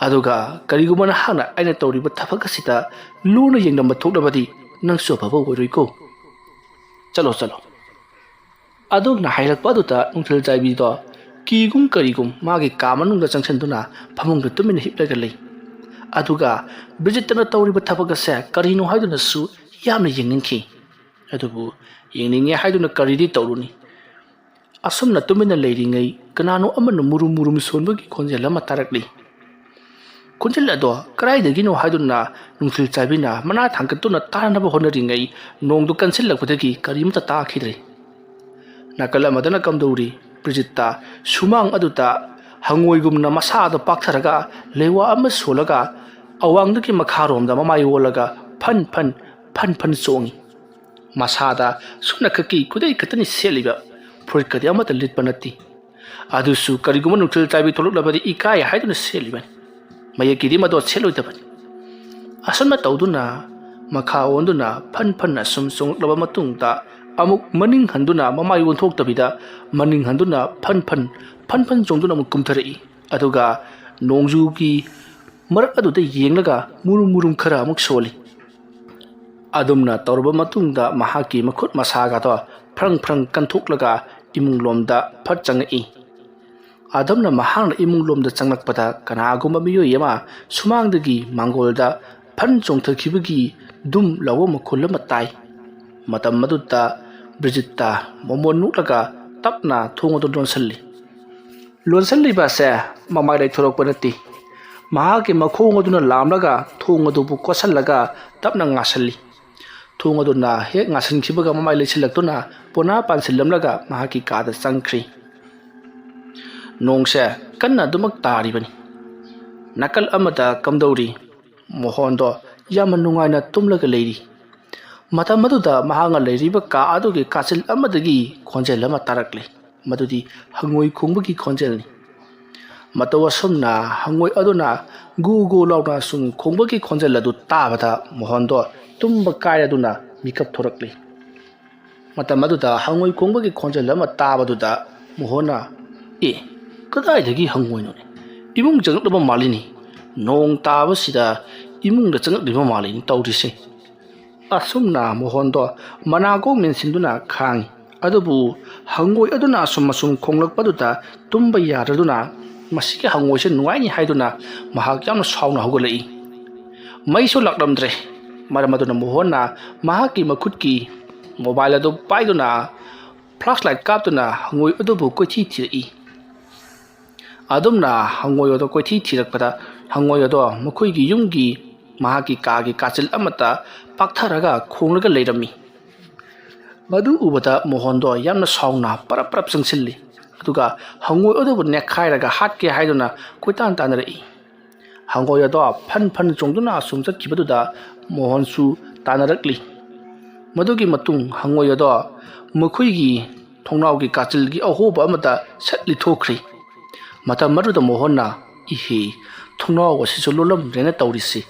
ꯑꯗꯨꯒ ꯀꯔꯤꯒꯨꯝꯕ ꯅꯍꯥꯛꯅ ꯑꯩꯅ ꯇꯧꯔꯤꯕ ꯊꯕꯛ ꯑꯁꯤꯗ ꯂꯨꯅ ꯌꯦꯡꯂꯝꯕ ꯊꯣꯛꯂꯕꯗꯤ ꯅꯪꯁꯨ ꯑꯐꯕ ꯑꯣꯏꯔꯣꯏꯀꯣ꯫ ꯆꯠꯂꯣ, ꯆꯠꯂꯣ꯫" ꯑꯗꯨꯝꯅ ꯍꯥꯏꯔꯛꯄ ꯑꯗꯨꯗ ꯅꯨꯡꯊꯤꯜ ꯆꯥꯏꯕꯤꯗꯣ ꯀꯤꯒꯨꯝ ꯀꯔꯤꯒꯨꯝ ꯃꯥꯒꯤ ꯀꯥ ꯃꯅꯨꯡꯗ ꯆꯪꯁꯤꯟꯗꯨꯅ ꯐꯃꯨꯡꯗ ꯇꯨꯃꯤꯟꯅ ꯍꯤꯞꯂꯒ ꯂꯩ꯫ ꯑꯗꯨꯒ ꯕ꯭ꯔꯤꯖꯤꯠꯇꯅ ꯇꯧꯔꯤꯕ ꯊꯕꯛ ꯑꯁꯦ ꯀꯔꯤꯅꯣ ꯍꯥꯏꯗꯨꯅꯁꯨ ꯌꯥꯝꯅ ꯌꯦꯡꯅꯤꯡꯈꯤ꯫ ꯑꯗꯨꯕꯨ ꯌꯦꯡꯅꯤꯡꯉꯦ ꯍꯥꯏꯗꯨꯅ ꯀꯔꯤꯗꯤ ꯇꯧꯔꯨꯅꯤ? ꯑꯁꯨꯝꯅ ꯇꯨꯃꯤꯟꯅ ꯂꯩꯔꯤꯉꯩ ꯀꯅꯥꯅꯣ ꯑꯃꯅ ꯃꯨꯔꯨꯝ ꯃꯨꯔꯨꯝ ꯁꯣꯟꯕꯒꯤ ꯈꯣꯟꯖꯦꯜ ꯑꯃ ꯇꯥꯔꯛꯂꯤ꯫ ꯈꯣꯟꯖꯦꯜ ꯑꯗꯣ ꯀꯗꯥꯏꯗꯒꯤꯅꯣ ꯍꯥꯏꯗꯨꯅ ꯅꯨꯡꯊꯤꯜ ꯆꯥꯏꯕꯤꯅ ꯃꯅꯥ ꯊꯥꯡꯒꯠꯇꯨꯅ ꯇꯥꯅꯅꯕ ꯍꯣꯠꯅꯔꯤꯉꯩ ꯅꯣꯡꯗꯨ ꯀꯟꯁꯤꯜꯂꯛꯄꯗꯒꯤ ꯀꯔꯤꯃꯠꯇ ꯇꯥꯈꯤꯗ꯭ꯔꯦ꯫ ꯅꯥꯀꯜ ꯑꯃꯗꯅ ꯀꯝꯗꯧꯔꯤ? ꯕ꯭ꯔꯤꯖꯤꯠꯇ ꯁꯨꯃꯥꯡ ꯑꯗꯨꯗ ꯍꯪꯉꯣꯏꯒꯨꯝꯅ ꯃꯁꯥꯗꯣ ꯄꯥꯛꯊꯔꯒ ꯂꯩꯋꯥ ꯑꯃ ꯁꯣꯜꯂꯒ ꯑꯋꯥꯡꯗꯒꯤ ꯃꯈꯥꯔꯣꯝꯗ ꯃꯃꯥꯏ ꯑꯣꯜꯂꯒ ꯐꯟ ꯐꯟ ꯐꯟ ꯐꯟ ꯆꯣꯡꯉꯤ꯫ ꯃꯁꯥꯗ ꯁꯨꯞꯅꯈꯛꯀꯤ ꯈꯨꯗꯩ ꯈꯛꯇꯅꯤ ꯁꯦꯠꯂꯤꯕ, ꯐꯨꯔꯤꯠꯀꯗꯤ ꯑꯃꯠꯇ ꯂꯤꯠꯄ ꯅꯠꯇꯦ꯫ ꯑꯗꯨꯁꯨ ꯀꯔꯤꯒꯨꯝꯕ ꯅꯨꯡꯊꯤꯜ ꯆꯥꯏꯕꯤ ꯊꯣꯛꯂꯛꯂꯕꯗꯤ ꯏꯀꯥꯏ ꯍꯥꯏꯗꯨꯅ ꯁꯦꯠꯂꯤꯕꯅꯤ꯫ ꯃꯌꯦꯛꯀꯤꯗꯤ ꯃꯗꯣ ꯁꯦꯠꯂꯣꯏꯗꯕꯅꯤ꯫ ꯑꯁꯨꯝꯅ ꯇꯧꯗꯨꯅ ꯃꯈꯥ ꯑꯣꯟꯗꯨꯅ ꯐꯟ ꯐꯟ ꯑꯁꯨꯝ ꯆꯣꯡꯂꯛꯂꯕ ꯃꯇꯨꯡꯗ ꯑꯃꯨꯛ ꯃꯅꯤꯡ ꯍꯟꯗꯨꯅ ꯃꯃꯥꯏ ꯑꯣꯟꯊꯣꯛꯇꯕꯤꯗ ꯃꯅꯤꯡ ꯍꯟꯗꯨꯅ ꯐꯟ ꯐꯟ ꯐꯟ ꯐꯟ ꯆꯣꯡꯗꯨꯅ ꯑꯃꯨꯛ ꯀꯨꯝꯊꯔꯛꯏ꯫ ꯑꯗꯨꯒ ꯅꯣꯡꯖꯨꯒꯤ ꯃꯔꯛ ꯑꯗꯨꯗ ꯌꯦꯡꯂꯒ ꯃꯨꯔꯨꯝ ꯃꯨꯔꯨꯝ ꯈꯔ ꯑꯃꯨꯛ ꯁꯣꯜꯂꯤ꯫ ꯑꯗꯨꯝꯅ ꯇꯧꯔꯕ ꯃꯇꯨꯡꯗ ꯃꯍꯥꯛꯀꯤ ꯃꯈꯨꯠ ꯃꯁꯥꯒꯗꯣ ꯐ꯭ꯔꯪ ꯐ꯭ꯔꯪ ꯀꯟꯊꯣꯛꯂꯒ ꯏꯃꯨꯡ ꯂꯣꯝꯗ ꯐꯠ ꯆꯪꯉꯛꯏ꯫ ꯑꯗꯨꯝꯅ ꯃꯍꯥꯛꯅ ꯏꯃꯨꯡ ꯂꯣꯝꯗ ꯆꯪꯂꯛꯄꯗ ꯀꯅꯥꯒꯨꯝꯕ ꯃꯤꯑꯣꯏ ꯑꯃ ꯁꯨꯃꯥꯡꯗꯒꯤ ꯃꯥꯡꯒꯣꯜꯗ ꯐꯟ ꯆꯣꯡꯊꯈꯤꯕꯒꯤ ꯗꯨꯝ ꯂꯥꯎꯕ ꯃꯈꯣꯜ ꯑꯃ ꯇꯥꯏ꯫ ꯃꯇꯝ ꯑꯗꯨꯗ ꯕ꯭ꯔꯤꯖꯤꯠꯇ ꯃꯣꯃꯣꯟ ꯅꯣꯛꯂꯒ ꯇꯞꯅ ꯊꯣꯡ ꯑꯗꯨ ꯂꯣꯟꯁꯤꯜꯂꯤ꯫ ꯂꯣꯟꯁꯤꯜꯂꯤꯕ ꯑꯁꯦ ꯃꯃꯥꯏ ꯂꯩꯊꯣꯔꯛꯄ ꯅꯠꯇꯦ, ꯃꯍꯥꯛꯀꯤ ꯃꯈꯣꯡ ꯑꯗꯨꯅ ꯂꯥꯝꯂꯒ ꯊꯣꯡ ꯑꯗꯨꯕꯨ ꯀꯣꯠꯁꯤꯜꯂꯒ ꯇꯞꯅ ꯉꯥꯁꯤꯜꯂꯤ꯫ ꯊꯣꯡ ꯑꯗꯨꯅ ꯍꯦꯛ ꯉꯥꯁꯤꯟꯈꯤꯕꯒ ꯃꯃꯥꯏ ꯂꯩꯁꯤꯜꯂꯛꯇꯨꯅ ꯄꯣꯅꯥ ꯄꯥꯟꯁꯤꯜꯂꯝꯂꯒ ꯃꯍꯥꯛꯀꯤ ꯀꯥꯗ ꯆꯪꯈ꯭ꯔꯤ꯫ ꯅꯣꯡꯁꯦ ꯀꯟꯅ ꯑꯗꯨꯃꯛ ꯇꯥꯔꯤꯕꯅꯤ꯫ ꯅꯥꯀꯜ ꯑꯃꯗ ꯀꯝꯗꯧꯔꯤ? ꯃꯣꯍꯣꯟꯗꯣ ꯌꯥꯝꯅ ꯅꯨꯡꯉꯥꯏꯅ ꯇꯨꯝꯂꯒ ꯂꯩꯔꯤ꯫ ꯃꯇꯝ ꯑꯗꯨꯗ ꯃꯍꯥꯛꯅ ꯂꯩꯔꯤꯕ ꯀꯥ ꯑꯗꯨꯒꯤ ꯀꯥꯆꯤꯜ ꯑꯃꯗꯒꯤ ꯈꯣꯟꯖꯦꯜ ꯑꯃ ꯇꯥꯔꯛꯂꯤ꯫ ꯃꯗꯨꯗꯤ ꯍꯪꯉꯣꯏ ꯈꯣꯡꯕꯒꯤ ꯈꯣꯟꯖꯦꯜꯅꯤ꯫ ꯃꯇꯧ ꯑꯁꯨꯝꯅ ꯍꯪꯉꯣꯏ ꯑꯗꯨꯅ ꯒꯨ ꯒꯨ ꯂꯥꯎꯅ ꯁꯨꯝ ꯈꯣꯡꯕꯒꯤ ꯈꯣꯟꯖꯦꯜ ꯑꯗꯨ ꯇꯥꯕꯗ ꯃꯣꯍꯣꯟꯗꯣ ꯇꯨꯝꯕ ꯀꯥꯏꯔꯗꯨꯅ ꯃꯤꯀꯞ ꯊꯣꯔꯛꯂꯤ꯫ ꯃꯇꯝ ꯑꯗꯨꯗ ꯍꯪꯉꯣꯏ ꯈꯣꯡꯕꯒꯤ ꯈꯣꯟꯖꯦꯜ ꯑꯃ ꯇꯥꯕꯗꯨꯗ ꯃꯣꯍꯣꯟꯅ, "ꯑꯦ, ꯀꯗꯥꯏꯗꯒꯤ ꯍꯪꯉꯣꯏꯅꯣꯅꯦ? ꯏꯃꯨꯡ ꯆꯪꯂꯛꯂꯕ ꯃꯥꯜꯂꯤꯅꯤ꯫ ꯅꯣꯡ ꯇꯥꯕꯁꯤꯗ ꯏꯃꯨꯡꯗ ꯆꯪꯂꯛꯂꯤꯕ ꯃꯥꯜꯂꯤꯅꯤ ꯇꯧꯔꯤꯁꯦ꯫" ꯑꯁꯨꯝꯅ ꯃꯣꯍꯣꯟꯗꯣ ꯃꯅꯥꯀꯣꯡ ꯃꯦꯟꯁꯤꯟꯗꯨꯅ ꯈꯥꯡꯉꯤ꯫ ꯑꯗꯨꯕꯨ ꯍꯪꯉꯣꯏ ꯑꯗꯨꯅ ꯑꯁꯨꯝ ꯑꯁꯨꯝ ꯈꯣꯡꯂꯛꯄꯗꯨꯗ ꯇꯨꯝꯕ ꯌꯥꯗ꯭ꯔꯗꯨꯅ ꯃꯁꯤꯒꯤ ꯍꯪꯉꯣꯏꯁꯦ ꯅꯨꯡꯉꯥꯏꯅꯤ ꯍꯥꯏꯗꯨꯅ ꯃꯍꯥꯛ ꯌꯥꯝꯅ ꯁꯥꯎꯅ ꯍꯧꯒꯠꯂꯛꯏ꯫ ꯃꯩꯁꯨ ꯂꯥꯛꯂꯝꯗ꯭ꯔꯦ꯫ ꯃꯔꯝ ꯑꯗꯨꯅ ꯃꯣꯍꯣꯟꯅ ꯃꯍꯥꯛꯀꯤ ꯃꯈꯨꯠꯀꯤ ꯃꯣꯕꯥꯏꯜ ꯑꯗꯨ ꯄꯥꯏꯗꯨꯅ ꯐ꯭ꯂꯥꯁ ꯂꯥꯏꯠ ꯀꯥꯞꯇꯨꯅ ꯍꯪꯉꯣꯏ ꯑꯗꯨꯕꯨ ꯀꯣꯏꯊꯤ ꯊꯤꯔꯛꯏ꯫ ꯑꯗꯨꯝꯅ ꯍꯪꯉꯣꯏ ꯑꯗꯣ ꯀꯣꯏꯊꯤ ꯊꯤꯔꯛꯄꯗ ꯍꯪꯉꯣꯏ ꯑꯗꯣ ꯃꯈꯣꯏꯒꯤ ꯌꯨꯝꯒꯤ ꯃꯍꯥꯛꯀꯤ ꯀꯥꯒꯤ ꯀꯥꯆꯤꯜ ꯑꯃꯠꯇ ꯄꯥꯛꯊꯔꯒ ꯈꯣꯡꯂꯒ ꯂꯩꯔꯝꯃꯤ꯫ ꯃꯗꯨ ꯎꯕꯗ ꯃꯣꯍꯣꯟꯗꯣ ꯌꯥꯝꯅ ꯁꯥꯎꯅ ꯄꯔꯞ ꯄꯔꯞ ꯆꯪꯁꯤꯜꯂꯤ꯫ ꯑꯗꯨꯒ ꯍꯪꯉꯣꯏ ꯑꯗꯨꯕꯨ ꯅꯦꯠꯈꯥꯏꯔꯒ ꯍꯥꯠꯀꯦ ꯍꯥꯏꯗꯨꯅ ꯀꯣꯏꯇꯥꯟ ꯇꯥꯟꯅꯔꯛꯏ꯫ ꯍꯪꯉꯣꯏ ꯑꯗꯣ ꯐꯟ ꯐꯟ ꯆꯣꯡꯗꯨꯅ ꯑꯁꯨꯝ ꯆꯠꯈꯤꯕꯗꯨꯗ ꯃꯣꯍꯣꯟꯁꯨ ꯇꯥꯟꯅꯔꯛꯂꯤ꯫ ꯃꯗꯨꯒꯤ ꯃꯇꯨꯡ ꯍꯪꯉꯣꯏ ꯑꯗꯣ ꯃꯈꯣꯏꯒꯤ ꯊꯣꯡꯅꯥꯎꯒꯤ ꯀꯥꯆꯤꯜꯒꯤ ꯑꯍꯣꯕ ꯑꯃꯗ ꯁꯠ ꯂꯤꯊꯣꯛꯈ꯭ꯔꯤ꯫ ꯃꯇꯝ ꯑꯗꯨꯗ ꯃꯣꯍꯣꯟꯅ, "ꯏꯍꯦ, ꯊꯣꯡꯅꯥꯎ ꯑꯁꯤꯁꯨ ꯂꯣꯜꯂꯝꯗ꯭ꯔꯦꯅ ꯇꯧꯔꯤꯁꯤ꯫"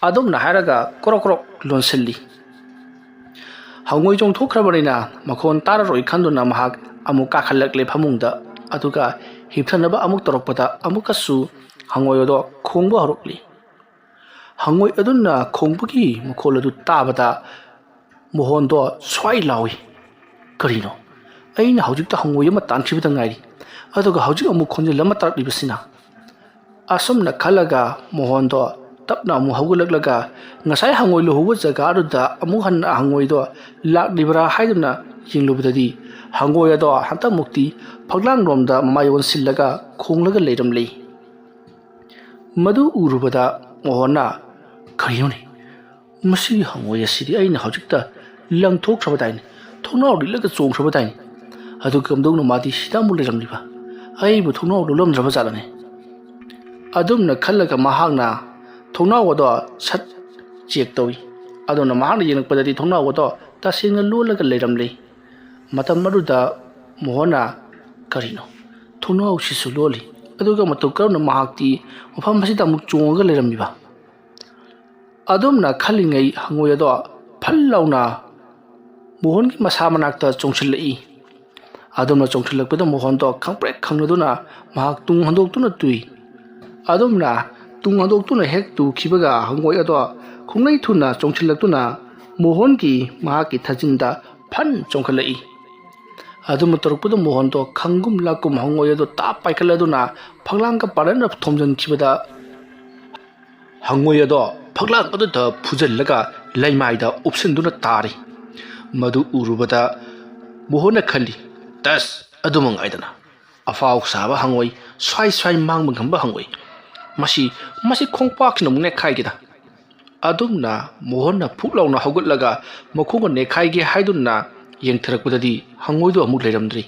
ꯑꯗꯨꯝꯅ ꯍꯥꯏꯔꯒ ꯀ꯭ꯔꯣꯛ ꯀ꯭ꯔꯣꯛ ꯂꯣꯟꯁꯤꯜꯂꯤ꯫ ꯍꯪꯉꯣꯏ ꯆꯣꯡꯊꯣꯛꯈ꯭ꯔꯕꯅꯤꯅ ꯃꯈꯣꯟ ꯇꯥꯔꯔꯣꯏ ꯈꯟꯗꯨꯅ ꯃꯍꯥꯛ ꯑꯃꯨꯛ ꯀꯥꯈꯠꯂꯛꯂꯦ ꯐꯃꯨꯡꯗ꯫ ꯑꯗꯨꯒ ꯍꯤꯞꯊꯅꯕ ꯑꯃꯨꯛ ꯇꯧꯔꯛꯄꯗ ꯑꯃꯨꯛꯀꯁꯨ ꯍꯪꯉꯣꯏ ꯑꯗꯣ ꯈꯣꯡꯕ ꯍꯧꯔꯛꯂꯤ꯫ ꯍꯪꯉꯣꯏ ꯑꯗꯨꯅ ꯈꯣꯡꯕꯒꯤ ꯃꯈꯣꯜ ꯑꯗꯨ ꯇꯥꯕꯗ ꯃꯣꯍꯣꯟꯗꯣ ꯁ꯭ꯋꯥꯏ ꯂꯥꯎꯏ꯫ "ꯀꯔꯤꯅꯣ? ꯑꯩꯅ ꯍꯧꯖꯤꯛꯇ ꯍꯪꯉꯣꯏ ꯑꯃ ꯇꯥꯟꯈꯤꯕꯗ ꯉꯥꯏꯔꯤ, ꯑꯗꯨꯒ ꯍꯧꯖꯤꯛ ꯑꯃꯨꯛ ꯈꯣꯟꯖꯦꯜ ꯑꯃ ꯇꯥꯔꯛꯂꯤꯕꯁꯤꯅ?" ꯑꯁꯨꯝꯅ ꯈꯜꯂꯒ ꯃꯣꯍꯣꯟꯗꯣ ꯇꯞꯅ ꯑꯃꯨꯛ ꯍꯧꯒꯠꯂꯛꯂꯒ ꯉꯁꯥꯏ ꯍꯪꯉꯣꯏ ꯂꯨꯍꯧꯕ ꯖꯒꯥ ꯑꯗꯨꯗ ꯑꯃꯨꯛ ꯍꯟꯅ ꯍꯪꯉꯣꯏꯗꯣ ꯂꯥꯛꯂꯤꯕ꯭ꯔꯥ ꯍꯥꯏꯗꯨꯅ ꯌꯦꯡꯂꯨꯕꯗꯗꯤ ꯍꯪꯉꯣꯏ ꯑꯗꯣ ꯍꯟꯇꯛꯃꯨꯛꯇꯤ ꯐꯛꯂꯥꯡꯂꯣꯝꯗ ꯃꯃꯥꯏ ꯑꯣꯟꯁꯤꯜꯂꯒ ꯈꯣꯡꯂꯒ ꯂꯩꯔꯝꯂꯤ꯫ ꯃꯗꯨ ꯎꯔꯨꯕꯗ ꯃꯣꯍꯣꯟꯅ, "ꯀꯔꯤꯅꯣꯅꯦ? ꯃꯁꯤꯒꯤ ꯍꯪꯉꯣꯏ ꯑꯁꯤꯗꯤ ꯑꯩꯅ ꯍꯧꯖꯤꯛꯇ ꯂꯪꯊꯣꯛꯈ꯭ꯔꯕꯗꯥꯏꯅꯦ, ꯊꯣꯡꯅꯥꯎ ꯂꯤꯠꯂꯒ ꯆꯣꯡꯈ꯭ꯔꯕꯗꯥꯏꯅꯦ꯫ ꯑꯗꯨ ꯀꯝꯗꯧꯅ ꯃꯥꯗꯤ ꯁꯤꯗ ꯑꯃꯨꯛ ꯂꯩꯔꯝꯂꯤꯕ? ꯑꯩꯕꯨ ꯊꯣꯡꯅꯥꯎ ꯂꯣꯜꯂꯝꯗ꯭ꯔꯕ ꯖꯥꯠꯂꯅꯦ?" ꯑꯗꯨꯝꯅ ꯈꯜꯂꯒ ꯃꯍꯥꯛꯅ ꯊꯣꯡꯅꯥꯎ ꯑꯗꯣ ꯁꯠ ꯆꯦꯛ ꯇꯧꯏ꯫ ꯑꯗꯨꯅ ꯃꯍꯥꯛꯅ ꯌꯦꯡꯂꯛꯄꯗꯗꯤ ꯊꯣꯡꯅꯥꯎ ꯑꯗꯣ ꯇꯁꯦꯡꯅ ꯂꯣꯜꯂꯒ ꯂꯩꯔꯝꯂꯦ꯫ ꯃꯇꯝ ꯑꯗꯨꯗ ꯃꯣꯍꯣꯟꯅ, "ꯀꯔꯤꯅꯣ? ꯊꯣꯡꯅꯥꯎꯁꯤꯁꯨ ꯂꯣꯜꯂꯤ, ꯑꯗꯨꯒ ꯃꯇꯧ ꯀꯔꯝꯅ ꯃꯍꯥꯛꯇꯤ ꯃꯐꯝ ꯑꯁꯤꯗ ꯑꯃꯨꯛ ꯆꯣꯡꯉꯒ ꯂꯩꯔꯝꯃꯤꯕ?" ꯑꯗꯨꯝꯅ ꯈꯜꯂꯤꯉꯩ ꯍꯪꯉꯣꯏ ꯑꯗꯣ ꯐꯜ ꯂꯥꯎꯅ ꯃꯣꯍꯣꯟꯒꯤ ꯃꯁꯥ ꯃꯅꯥꯛꯇ ꯆꯣꯡꯁꯤꯜꯂꯛꯏ꯫ ꯑꯗꯨꯝꯅ ꯆꯣꯡꯁꯤꯜꯂꯛꯄꯗ ꯃꯣꯍꯣꯟꯗꯣ ꯈꯪꯄ꯭ꯔꯦꯛ ꯈꯪꯅꯗꯨꯅ ꯃꯍꯥꯛ ꯇꯨꯡ ꯍꯟꯗꯣꯛꯇꯨꯅ ꯇꯨꯏ꯫ ꯑꯗꯨꯝꯅ ꯇꯨꯡ ꯍꯟꯗꯣꯛꯇꯨꯅ ꯍꯦꯛ ꯇꯨꯈꯤꯕꯒ ꯍꯪꯉꯣꯏ ꯑꯗꯣ ꯈꯣꯡꯂꯩ ꯊꯨꯅ ꯆꯣꯡꯁꯤꯜꯂꯛꯇꯨꯅ ꯃꯣꯍꯣꯟꯒꯤ ꯃꯍꯥꯛꯀꯤ ꯊꯥꯖꯤꯟꯗ ꯐꯟ ꯆꯣꯡꯈꯠꯂꯛꯏ꯫ ꯑꯗꯨꯝꯅ ꯇꯧꯔꯛꯄꯗ ꯃꯣꯍꯣꯟꯗꯣ ꯈꯪꯒꯨꯝ ꯂꯥꯛꯀꯨꯝ ꯍꯪꯉꯣꯏ ꯑꯗꯣ ꯇꯥꯞ ꯄꯥꯏꯈꯠꯂꯗꯨꯅ ꯐꯛꯂꯥꯡꯒ ꯄꯥꯔꯟꯅ ꯊꯣꯝꯖꯤꯟꯈꯤꯕꯗ ꯍꯪꯉꯣꯏ ꯑꯗꯣ ꯐꯛꯂꯥꯡ ꯑꯗꯨꯗ ꯐꯨꯖꯜꯂꯒ ꯂꯩꯃꯥꯏꯗ ꯎꯞꯁꯤꯟꯗꯨꯅ ꯇꯥꯔꯤ꯫ ꯃꯗꯨ ꯎꯔꯨꯕꯗ ꯃꯣꯍꯣꯟꯅ ꯈꯜꯂꯤ, "ꯇꯁ, ꯑꯗꯨꯃ ꯉꯥꯏꯗꯅ꯫ ꯑꯐꯥꯎ ꯁꯥꯕ ꯍꯪꯉꯣꯏ, ꯁ꯭ꯋꯥꯏ ꯁ꯭ꯋꯥꯏ ꯃꯥꯡꯕ ꯉꯝꯕ ꯍꯪꯉꯣꯏ꯫ ꯃꯁꯤ, ꯃꯁꯤ ꯈꯣꯡꯄꯥꯛꯁꯤꯅ ꯑꯃꯨꯛ ꯅꯦꯠꯈꯥꯏꯒꯦꯗ꯫" ꯑꯗꯨꯝꯅ ꯃꯣꯍꯣꯟꯅ ꯐꯨꯛ ꯂꯥꯎꯅ ꯍꯧꯒꯠꯂꯒ ꯃꯈꯣꯡꯒ ꯅꯦꯠꯈꯥꯏꯒꯦ ꯍꯥꯏꯗꯨꯅ ꯌꯦꯡꯊꯔꯛꯄꯗꯗꯤ ꯍꯪꯉꯣꯏꯗꯨ ꯑꯃꯨꯛ ꯂꯩꯔꯝꯗ꯭ꯔꯤ꯫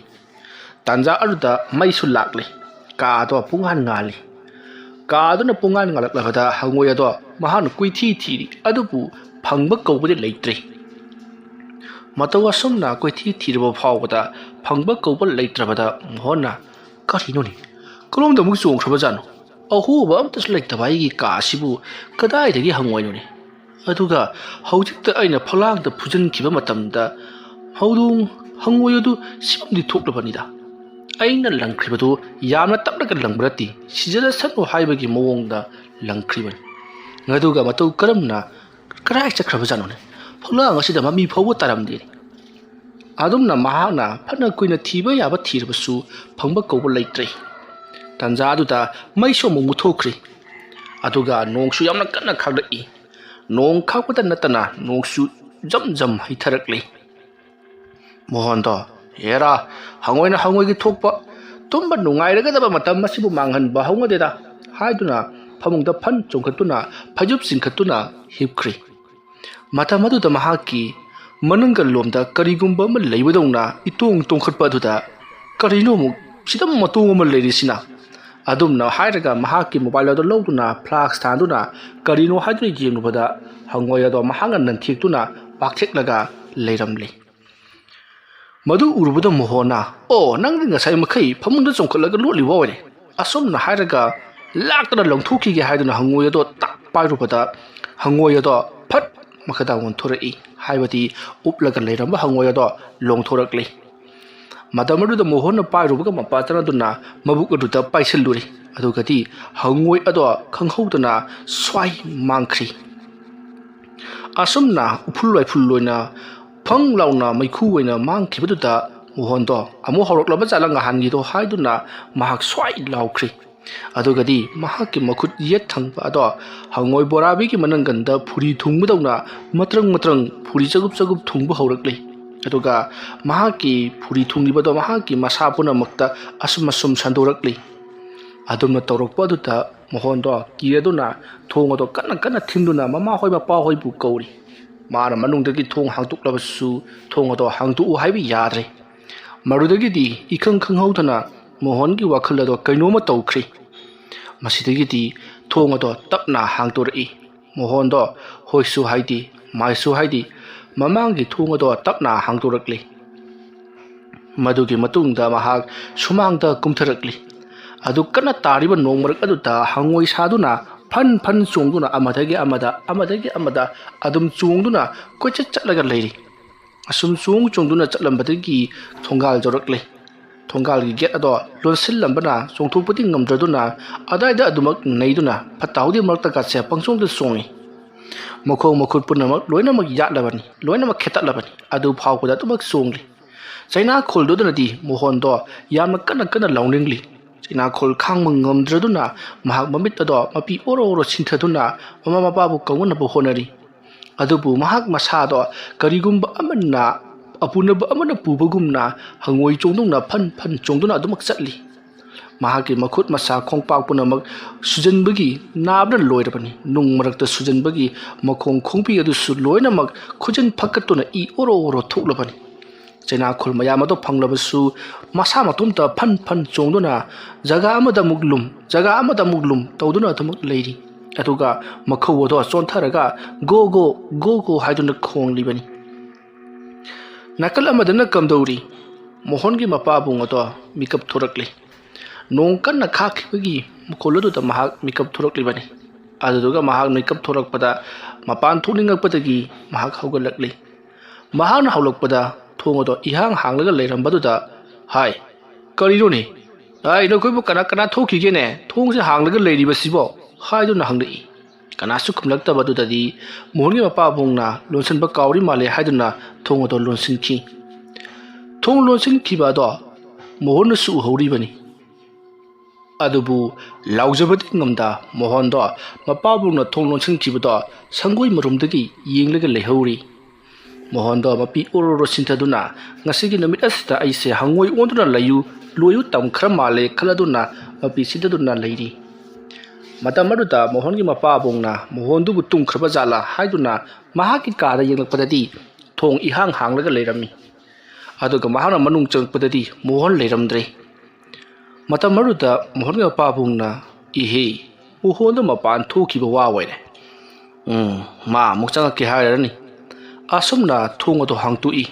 ꯇꯥꯟꯖꯥ ꯑꯗꯨꯗ ꯃꯩꯁꯨ ꯂꯥꯛꯂꯦ꯫ ꯀꯥ ꯑꯗꯣ ꯄꯨꯡꯉꯥꯟ ꯉꯥꯜꯂꯤ꯫ ꯀꯥ ꯑꯗꯨꯅ ꯄꯨꯡꯉꯥꯟ ꯉꯥꯜꯂꯛꯂꯕꯗ ꯍꯪꯉꯣꯏ ꯑꯗꯣ ꯃꯍꯥꯛꯅ ꯀꯣꯏꯊꯤ ꯊꯤꯔꯤ, ꯑꯗꯨꯕꯨ ꯐꯪꯕ ꯀꯧꯕꯗꯤ ꯂꯩꯇ꯭ꯔꯦ꯫ ꯃꯇꯧ ꯑꯁꯨꯝꯅ ꯀꯣꯏꯊꯤ ꯊꯤꯔꯕ ꯐꯥꯎꯕꯗ ꯐꯪꯕ ꯀꯧꯕ ꯂꯩꯇ꯭ꯔꯕꯗ ꯃꯣꯍꯣꯟꯅ, "ꯀꯔꯤꯅꯣꯅꯦ? ꯀꯔꯣꯝꯗ ꯑꯃꯨꯛ ꯆꯣꯡꯈ꯭ꯔꯕꯖꯥꯠꯅꯣ? ꯑꯍꯣꯕ ꯑꯃꯠꯇꯁꯨ ꯂꯩꯇꯕ ꯑꯩꯒꯤ ꯀꯥ ꯑꯁꯤꯕꯨ ꯀꯗꯥꯏꯗꯒꯤ ꯍꯪꯉꯣꯏꯅꯣꯅꯦ? ꯑꯗꯨꯒ ꯍꯧꯖꯤꯛꯇ ꯑꯩꯅ ꯐꯛꯂꯥꯡꯗ ꯐꯨꯖꯤꯟꯈꯤꯕ ꯃꯇꯝꯗ ꯍꯧꯗꯣꯡ ꯍꯪꯉꯣꯏ ꯑꯗꯨ ꯁꯤꯐꯝꯗꯤ ꯊꯣꯛꯂꯕꯅꯤꯗ꯫ ꯑꯩꯅ ꯂꯪꯈ꯭ꯔꯤꯕꯗꯨ ꯌꯥꯝꯅ ꯇꯞꯂꯒ ꯂꯪꯕ ꯅꯠꯇꯦ, ꯁꯤꯖꯔꯁꯅꯨ ꯍꯥꯏꯕꯒꯤ ꯃꯑꯣꯡꯗ ꯂꯪꯈ꯭ꯔꯤꯕꯅꯤ꯫ ꯑꯗꯨꯒ ꯃꯇꯧ ꯀꯔꯝꯅ ꯀꯗꯥꯏ ꯆꯠꯈ꯭ꯔꯕꯖꯥꯠꯅꯣꯅꯦ? ꯐꯛꯂꯥꯡ ꯑꯁꯤꯗ ꯃꯃꯤ ꯐꯥꯎꯕ ꯇꯥꯔꯝꯗꯦꯅꯦ꯫" ꯑꯗꯨꯝꯅ ꯃꯍꯥꯛꯅ ꯐꯅ ꯀꯨꯏꯅ ꯊꯤꯕ ꯌꯥꯕ ꯊꯤꯔꯕꯁꯨ ꯐꯪꯕ ꯀꯧꯕ ꯂꯩꯇ꯭ꯔꯦ꯫ ꯇꯥꯟꯖꯥ ꯑꯗꯨꯗ ꯃꯩꯁꯨ ꯑꯃꯨꯛ ꯃꯨꯠꯊꯣꯛꯈ꯭ꯔꯦ꯫ ꯑꯗꯨꯒ ꯅꯣꯡꯁꯨ ꯌꯥꯝꯅ ꯀꯟꯅ ꯈꯥꯛꯂꯛꯏ꯫ ꯅꯣꯡ ꯈꯥꯛꯄꯇ ꯅꯠꯇꯅ ꯅꯣꯡꯁꯨ ꯖꯝ ꯖꯝ ꯍꯩꯊꯔꯛꯂꯤ꯫ ꯃꯣꯍꯣꯟꯗꯣ, "ꯍꯦꯔꯥ, ꯍꯪꯉꯣꯏꯅ ꯍꯪꯉꯣꯏꯒꯤ ꯊꯣꯛꯄ, ꯇꯨꯝꯕ ꯅꯨꯡꯉꯥꯏꯔꯒꯗꯕ ꯃꯇꯝ ꯑꯁꯤꯕꯨ ꯃꯥꯡꯍꯟꯕ ꯍꯧꯅꯗꯦꯗ" ꯍꯥꯏꯗꯨꯅ ꯐꯃꯨꯡꯗ ꯐꯟ ꯆꯣꯡꯈꯠꯇꯨꯅ, ꯐꯩꯖꯨꯞ ꯆꯤꯡꯈꯠꯇꯨꯅ ꯍꯤꯞꯈ꯭ꯔꯤ꯫ ꯃꯇꯝ ꯑꯗꯨꯗ ꯃꯍꯥꯛꯀꯤ ꯃꯅꯪꯒꯜ ꯂꯣꯝꯗ ꯀꯔꯤꯒꯨꯝꯕ ꯑꯃ ꯂꯩꯕꯗꯧꯅ ꯏꯇꯣꯡ ꯇꯣꯡꯈꯠꯄ ꯑꯗꯨꯗ "ꯀꯔꯤꯅꯣ ꯑꯃꯨꯛ ꯁꯤꯗ ꯃꯇꯣꯡ ꯑꯃ ꯂꯩꯔꯤꯁꯤꯅ?" ꯑꯗꯨꯝꯅ ꯍꯥꯏꯔꯒ ꯃꯍꯥꯛꯀꯤ ꯃꯣꯕꯥꯏꯜ ꯑꯗꯨ ꯂꯧꯗꯨꯅ ꯐ꯭ꯂꯥꯁ ꯊꯥꯟꯗꯨꯅ ꯀꯔꯤꯅꯣ ꯍꯥꯏꯗꯨꯅ ꯌꯦꯡꯂꯨꯕꯗ ꯍꯪꯉꯣꯏ ꯑꯗꯣ ꯃꯍꯥꯛꯅ ꯅꯟꯊꯦꯛꯇꯨꯅ ꯄꯥꯛꯊꯦꯛꯂꯒ ꯂꯩꯔꯝꯂꯤ꯫ ꯃꯗꯨ ꯎꯔꯨꯕꯗ ꯃꯣꯍꯣꯟꯅ, "ꯑꯣ, ꯅꯪꯗꯤ ꯉꯁꯥꯏ ꯃꯈꯩ ꯐꯃꯨꯡꯗ ꯆꯣꯡꯈꯠꯂꯒ ꯂꯣꯠꯂꯤꯕ ꯑꯣꯏꯔꯦ꯫ ꯑꯁꯨꯝꯅ ꯍꯥꯏꯔꯒ ꯂꯥꯛꯇꯅ ꯂꯪꯊꯣꯛꯈꯤꯒꯦ" ꯍꯥꯏꯗꯨꯅ ꯍꯪꯉꯣꯏ ꯑꯗꯣ ꯇꯥꯛ ꯄꯥꯏꯔꯨꯕꯗ ꯍꯪꯉꯣꯏ ꯑꯗꯣ ꯐꯠ ꯃꯈꯥꯗ ꯑꯣꯟꯊꯣꯔꯛꯏ꯫ ꯍꯥꯏꯕꯗꯤ ꯎꯞꯂꯒ ꯂꯩꯔꯝꯕ ꯍꯪꯉꯣꯏ ꯑꯗꯣ ꯂꯣꯡꯊꯣꯔꯛꯂꯤ꯫ ꯃꯇꯝ ꯑꯗꯨꯗ ꯃꯣꯍꯣꯟꯅ ꯄꯥꯏꯔꯨꯕꯒ ꯃꯄꯥ ꯆꯠꯅꯗꯨꯅ ꯃꯕꯨꯛ ꯑꯗꯨꯗ ꯄꯥꯏꯁꯤꯜꯂꯨꯔꯤ꯫ ꯑꯗꯨꯒꯗꯤ ꯍꯪꯉꯣꯏ ꯑꯗꯣ ꯈꯪꯍꯧꯗꯅ ꯁ꯭ꯋꯥꯏ ꯃꯥꯡꯈ꯭ꯔꯤ꯫ ꯑꯁꯨꯝꯅ ꯎꯐꯨꯜ ꯋꯥꯏꯐꯨꯜ ꯑꯣꯏꯅ ꯐꯪ ꯂꯥꯎꯅ ꯃꯩꯈꯨ ꯑꯣꯏꯅ ꯃꯥꯡꯈꯤꯕꯗꯨꯗ ꯃꯣꯍꯣꯟꯗꯣ ꯑꯃꯨꯛ ꯍꯧꯔꯛꯂꯕ ꯖꯥꯠꯂ ꯉꯍꯥꯟꯒꯤꯗꯣ ꯍꯥꯏꯗꯨꯅ ꯃꯍꯥꯛ ꯁ꯭ꯋꯥꯏ ꯂꯥꯎꯈ꯭ꯔꯤ꯫ ꯑꯗꯨꯒꯗꯤ ꯃꯍꯥꯛꯀꯤ ꯃꯈꯨꯠ ꯌꯦꯠ ꯊꯪꯕ ꯑꯗꯣ ꯍꯪꯉꯣꯏ ꯕꯣꯔꯥꯕꯤꯒꯤ ꯃꯅꯪꯒꯟꯗ ꯐꯨꯔꯤ ꯊꯨꯡꯕꯗꯧꯅ ꯃꯇ꯭ꯔꯪ ꯃꯇ꯭ꯔꯪ ꯐꯨꯔꯤ ꯆꯒꯨꯞ ꯆꯒꯨꯞ ꯊꯨꯡꯕ ꯍꯧꯔꯛꯂꯤ꯫ ꯑꯗꯨꯒ ꯃꯍꯥꯛꯀꯤ ꯐꯨꯔꯤ ꯊꯨꯡꯂꯤꯕꯗꯣ ꯃꯍꯥꯛꯀꯤ ꯃꯁꯥ ꯄꯨꯝꯅꯃꯛꯇ ꯑꯁꯨꯝ ꯑꯁꯨꯝ ꯁꯟꯗꯣꯔꯛꯂꯤ꯫ ꯑꯗꯨꯝꯅ ꯇꯧꯔꯛꯄ ꯑꯗꯨꯗ ꯃꯣꯍꯣꯟꯗꯣ ꯀꯤꯔꯗꯨꯅ ꯊꯣꯡ ꯑꯗꯣ ꯀꯟꯅ ꯀꯟꯅ ꯊꯤꯟꯗꯨꯅ ꯃꯃꯥꯍꯣꯏ ꯃꯄꯥꯍꯣꯏꯕꯨ ꯀꯧꯔꯤ꯫ ꯃꯥꯅ ꯃꯅꯨꯡꯗꯒꯤ ꯊꯣꯡ ꯍꯥꯡꯗꯣꯛꯂꯕꯁꯨ ꯊꯣꯡ ꯑꯗꯣ ꯍꯥꯡꯗꯣꯛꯎ ꯍꯥꯏꯕ ꯌꯥꯗ꯭ꯔꯦ꯫ ꯃꯗꯨꯗꯒꯤꯗꯤ ꯏꯈꯪ ꯈꯪꯍꯧꯗꯅ ꯃꯣꯍꯣꯟꯒꯤ ꯋꯥꯈꯜ ꯑꯗꯣ ꯀꯩꯅꯣꯝꯃ ꯇꯧꯈ꯭ꯔꯤ꯫ ꯃꯁꯤꯗꯒꯤꯗꯤ ꯊꯣꯡ ꯑꯗꯣ ꯇꯞꯅ ꯍꯥꯡꯗꯣꯔꯛꯏ꯫ ꯃꯣꯍꯣꯟꯗꯣ ꯍꯣꯏꯁꯨ ꯍꯥꯏꯗꯦ, ꯃꯥꯏꯁꯨ ꯍꯥꯏꯗꯦ, ꯃꯃꯥꯡꯒꯤ ꯊꯣꯡ ꯑꯗꯣ ꯇꯞꯅ ꯍꯥꯡꯗꯣꯔꯛꯂꯤ꯫ ꯃꯗꯨꯒꯤ ꯃꯇꯨꯡꯗ ꯃꯍꯥꯛ ꯁꯨꯃꯥꯡꯗ ꯀꯨꯝꯊꯔꯛꯂꯤ꯫ ꯑꯗꯨ ꯀꯟꯅ ꯇꯥꯔꯤꯕ ꯅꯣꯡ ꯃꯔꯛ ꯑꯗꯨꯗ ꯍꯪꯉꯣꯏ ꯁꯥꯗꯨꯅ ꯐꯟ ꯐꯟ ꯆꯣꯡꯗꯨꯅ ꯑꯃꯗꯒꯤ ꯑꯃꯗ, ꯑꯃꯗꯒꯤ ꯑꯃꯗ ꯑꯗꯨꯝ ꯆꯣꯡꯗꯨꯅ ꯀꯣꯏꯆꯠ ꯆꯠꯂꯒ ꯂꯩꯔꯤ꯫ ꯑꯁꯨꯝ ꯆꯣꯡ ꯆꯣꯡꯗꯨꯅ ꯆꯠꯂꯝꯕꯗꯒꯤ ꯊꯣꯡꯒꯥꯜ ꯌꯧꯔꯛꯂꯦ꯫ ꯊꯣꯡꯒꯥꯜꯒꯤ ꯒꯦꯠ ꯑꯗꯣ ꯂꯣꯟꯁꯤꯜꯂꯝꯕꯅ ꯆꯣꯡꯊꯣꯛꯄꯗꯤ ꯉꯝꯗ꯭ꯔꯗꯨꯅ ꯑꯗꯥꯏꯗ ꯑꯗꯨꯃꯛ ꯅꯩꯗꯨꯅ ꯐꯠꯇ ꯍꯥꯎꯗꯤ ꯃꯔꯛꯇꯒꯁꯦ ꯄꯪꯆꯣꯡꯗ ꯆꯣꯡꯉꯤ꯫ ꯃꯈꯣꯡ ꯃꯈꯨꯠ ꯄꯨꯝꯅꯃꯛ ꯂꯣꯏꯅꯃꯛ ꯌꯥꯠꯂꯕꯅꯤ, ꯂꯣꯏꯅꯃꯛ ꯈꯦꯠꯇꯠꯂꯕꯅꯤ꯫ ꯑꯗꯨ ꯐꯥꯎꯕꯗ ꯑꯗꯨꯃꯛ ꯆꯣꯡꯂꯤ꯫ ꯆꯩꯅꯥ ꯈꯣꯜꯗꯨꯗꯅꯗꯤ ꯃꯣꯍꯣꯟꯗꯣ ꯌꯥꯝꯅ ꯀꯟꯅ ꯀꯟꯅ ꯂꯥꯎꯅꯤꯡꯂꯤ꯫ ꯆꯩꯅꯥꯈꯣꯜ ꯈꯥꯡꯕ ꯉꯝꯗ꯭ꯔꯗꯨꯅ ꯃꯍꯥꯛ ꯃꯃꯤꯠ ꯑꯗꯣ ꯃꯄꯤ ꯑꯣꯔꯣ ꯑꯣꯔꯣ ꯁꯤꯟꯊꯗꯨꯅ ꯃꯃꯥ ꯃꯄꯥꯕꯨ ꯀꯧꯅꯅꯕ ꯍꯣꯠꯅꯔꯤ꯫ ꯑꯗꯨꯕꯨ ꯃꯍꯥꯛ ꯃꯁꯥꯗꯣ ꯀꯔꯤꯒꯨꯝꯕ ꯑꯃꯅ, ꯑꯄꯨꯅꯕ ꯑꯃꯅ ꯄꯨꯕꯒꯨꯝꯅ ꯍꯪꯉꯣꯏ ꯆꯣꯡꯗꯧꯅ ꯐꯟ ꯐꯟ ꯆꯣꯡꯗꯨꯅ ꯑꯗꯨꯃꯛ ꯆꯠꯂꯤ꯫ ꯃꯍꯥꯛꯀꯤ ꯃꯈꯨꯠ ꯃꯁꯥ ꯈꯣꯡꯄꯥꯛ ꯄꯨꯝꯅꯃꯛ ꯁꯨꯖꯟꯕꯒꯤ ꯅꯥꯕꯅ ꯂꯣꯏꯔꯕꯅꯤ꯫ ꯅꯨꯡ ꯃꯔꯛꯇ ꯁꯨꯖꯟꯕꯒꯤ ꯃꯈꯣꯡ ꯈꯣꯡꯕꯤ ꯑꯗꯨꯁꯨ ꯂꯣꯏꯅꯃꯛ ꯈꯨꯖꯤꯟ ꯐꯀꯠꯇꯨꯅ ꯏ ꯑꯣꯔꯣ ꯑꯣꯔꯣ ꯊꯣꯛꯂꯕꯅꯤ꯫ ꯆꯩꯅꯥꯈꯣꯜ ꯃꯌꯥꯝ ꯑꯗꯨ ꯐꯪꯂꯕꯁꯨ ꯃꯁꯥ ꯃꯇꯣꯝꯇ ꯐꯟ ꯐꯟ ꯆꯣꯡꯗꯨꯅ ꯖꯒꯥ ꯑꯃꯗ ꯑꯃꯨꯛ ꯂꯨꯝ, ꯖꯒꯥ ꯑꯃꯗ ꯑꯃꯨꯛ ꯂꯨꯝ ꯇꯧꯗꯨꯅ ꯑꯗꯨꯃꯛ ꯂꯩꯔꯤ꯫ ꯑꯗꯨꯒ ꯃꯈꯧ ꯑꯗꯣ ꯆꯣꯟꯊꯔꯒ ꯒꯣ ꯒꯣ, ꯒꯣ ꯒꯣ ꯍꯥꯏꯗꯨꯅ ꯈꯣꯡꯂꯤꯕꯅꯤ꯫ ꯅꯥꯀꯜ ꯑꯃꯗꯅ ꯀꯝꯗꯧꯔꯤ? ꯃꯣꯍꯟꯒꯤ ꯃꯄꯥꯕꯨꯡ ꯑꯗꯣ ꯃꯤꯀꯞ ꯊꯣꯔꯛꯂꯤ꯫ ꯅꯣꯡ ꯀꯟꯅ ꯈꯥꯛꯈꯤꯕꯒꯤ ꯃꯈꯣꯜ ꯑꯗꯨꯗ ꯃꯍꯥꯛ ꯃꯤꯀꯞ ꯊꯣꯔꯛꯂꯤꯕꯅꯤ꯫ ꯑꯗꯨꯗꯨꯒ ꯃꯍꯥꯛ ꯃꯤꯀꯞ ꯊꯣꯔꯛꯄꯗ ꯃꯄꯥꯟ ꯊꯣꯛꯅꯤꯡꯉꯛꯄꯗꯒꯤ ꯃꯍꯥꯛ ꯍꯧꯒꯠꯂꯛꯂꯤ꯫ ꯃꯍꯥꯛꯅ ꯍꯧꯒꯠꯂꯛꯄꯗ ꯊꯣꯡ ꯑꯗꯣ ꯏꯍꯥꯡ ꯍꯥꯡꯂꯒ ꯂꯩꯔꯝꯕꯗꯨꯗ, "ꯍꯥꯏ, ꯀꯔꯤꯅꯣꯅꯦ? ꯑꯩ, ꯅꯈꯣꯏꯕꯨ ꯀꯅꯥ ꯀꯅꯥ ꯊꯣꯛꯈꯤꯒꯦꯅꯦ? ꯊꯣꯡꯁꯦ ꯍꯥꯡꯂꯒ ꯂꯩꯔꯤꯕꯁꯤꯕꯣ?" ꯍꯥꯏꯗꯨꯅ ꯍꯪꯂꯛꯏ꯫ ꯀꯅꯥꯁꯨ ꯈꯨꯝꯂꯛꯇꯕꯗꯨꯗꯗꯤ ꯃꯣꯍꯟꯒꯤ ꯃꯄꯥꯕꯨꯡꯅ ꯂꯣꯟꯁꯤꯟꯕ ꯀꯥꯎꯔꯤ ꯃꯥꯜꯂꯦ ꯍꯥꯏꯗꯨꯅ ꯊꯣꯡ ꯑꯗꯣ ꯂꯣꯟꯁꯤꯟꯈꯤ꯫ ꯊꯣꯡ ꯂꯣꯟꯁꯤꯟꯈꯤꯕ ꯑꯗꯣ ꯃꯣꯍꯟꯅꯁꯨ ꯎꯍꯧꯔꯤꯕꯅꯤ꯫ ꯑꯗꯨꯕꯨ ꯂꯥꯎꯖꯕꯗꯤ ꯉꯝꯗ ꯃꯣꯍꯟꯗꯣ ꯃꯄꯥꯕꯨꯡꯅ ꯊꯣꯡ ꯂꯣꯟꯁꯤꯟꯈꯤꯕꯗꯣ ꯁꯪꯒꯣꯏ ꯃꯔꯨꯝꯗꯒꯤ ꯌꯦꯡꯂꯒ ꯂꯩꯍꯧꯔꯤ꯫ ꯃꯣꯍꯟꯗꯣ ꯃꯄꯤ ꯑꯣꯔꯣ ꯑꯣꯔꯣ ꯁꯤꯟꯊꯗꯨꯅ, "ꯉꯁꯤꯒꯤ ꯅꯨꯃꯤꯠ ꯑꯁꯤꯗ ꯑꯩꯁꯦ ꯍꯪꯉꯣꯏ ꯑꯣꯟꯗꯨꯅ ꯂꯩꯌꯨ, ꯂꯣꯏꯌꯨ ꯇꯝꯈ꯭ꯔ ꯃꯥꯜꯂꯦ" ꯈꯜꯂꯗꯨꯅ ꯃꯄꯤ ꯁꯤꯟꯊꯗꯨꯅ ꯂꯩꯔꯤ꯫ ꯃꯇꯝ ꯑꯗꯨꯗ ꯃꯣꯍꯟꯒꯤ ꯃꯄꯥꯕꯨꯡꯅ ꯃꯣꯍꯟꯗꯨꯕꯨ ꯇꯨꯝꯈ꯭ꯔꯕ ꯖꯥꯠꯂꯥ ꯍꯥꯏꯗꯨꯅ ꯃꯍꯥꯛꯀꯤ ꯀꯥꯗ ꯌꯦꯡꯂꯛꯄꯗꯗꯤ ꯊꯣꯡ ꯏꯍꯥꯡ ꯍꯥꯡꯂꯒ ꯂꯩꯔꯝꯃꯤ꯫ ꯑꯗꯨꯒ ꯃꯍꯥꯛꯅ ꯃꯅꯨꯡ ꯆꯪꯂꯛꯄꯗꯗꯤ ꯃꯣꯍꯟ ꯂꯩꯔꯝꯗ꯭ꯔꯦ꯫ ꯃꯇꯝ ꯑꯗꯨꯗ ꯃꯣꯍꯟꯒꯤ ꯃꯄꯥꯕꯨꯡꯅ, "ꯏꯍꯦ, ꯃꯣꯍꯟꯗꯣ ꯃꯄꯥꯟ ꯊꯣꯛꯈꯤꯕ ꯋꯥ ꯑꯣꯏꯔꯦ꯫ ꯎꯝ, ꯃꯥ ꯑꯃꯨꯛ ꯆꯪꯉꯛꯀꯦ ꯍꯥꯏꯔꯅꯤ"꯫ ꯑꯁꯨꯝꯅ ꯊꯣꯡ ꯑꯗꯨ ꯍꯥꯡꯇꯣꯛꯏ꯫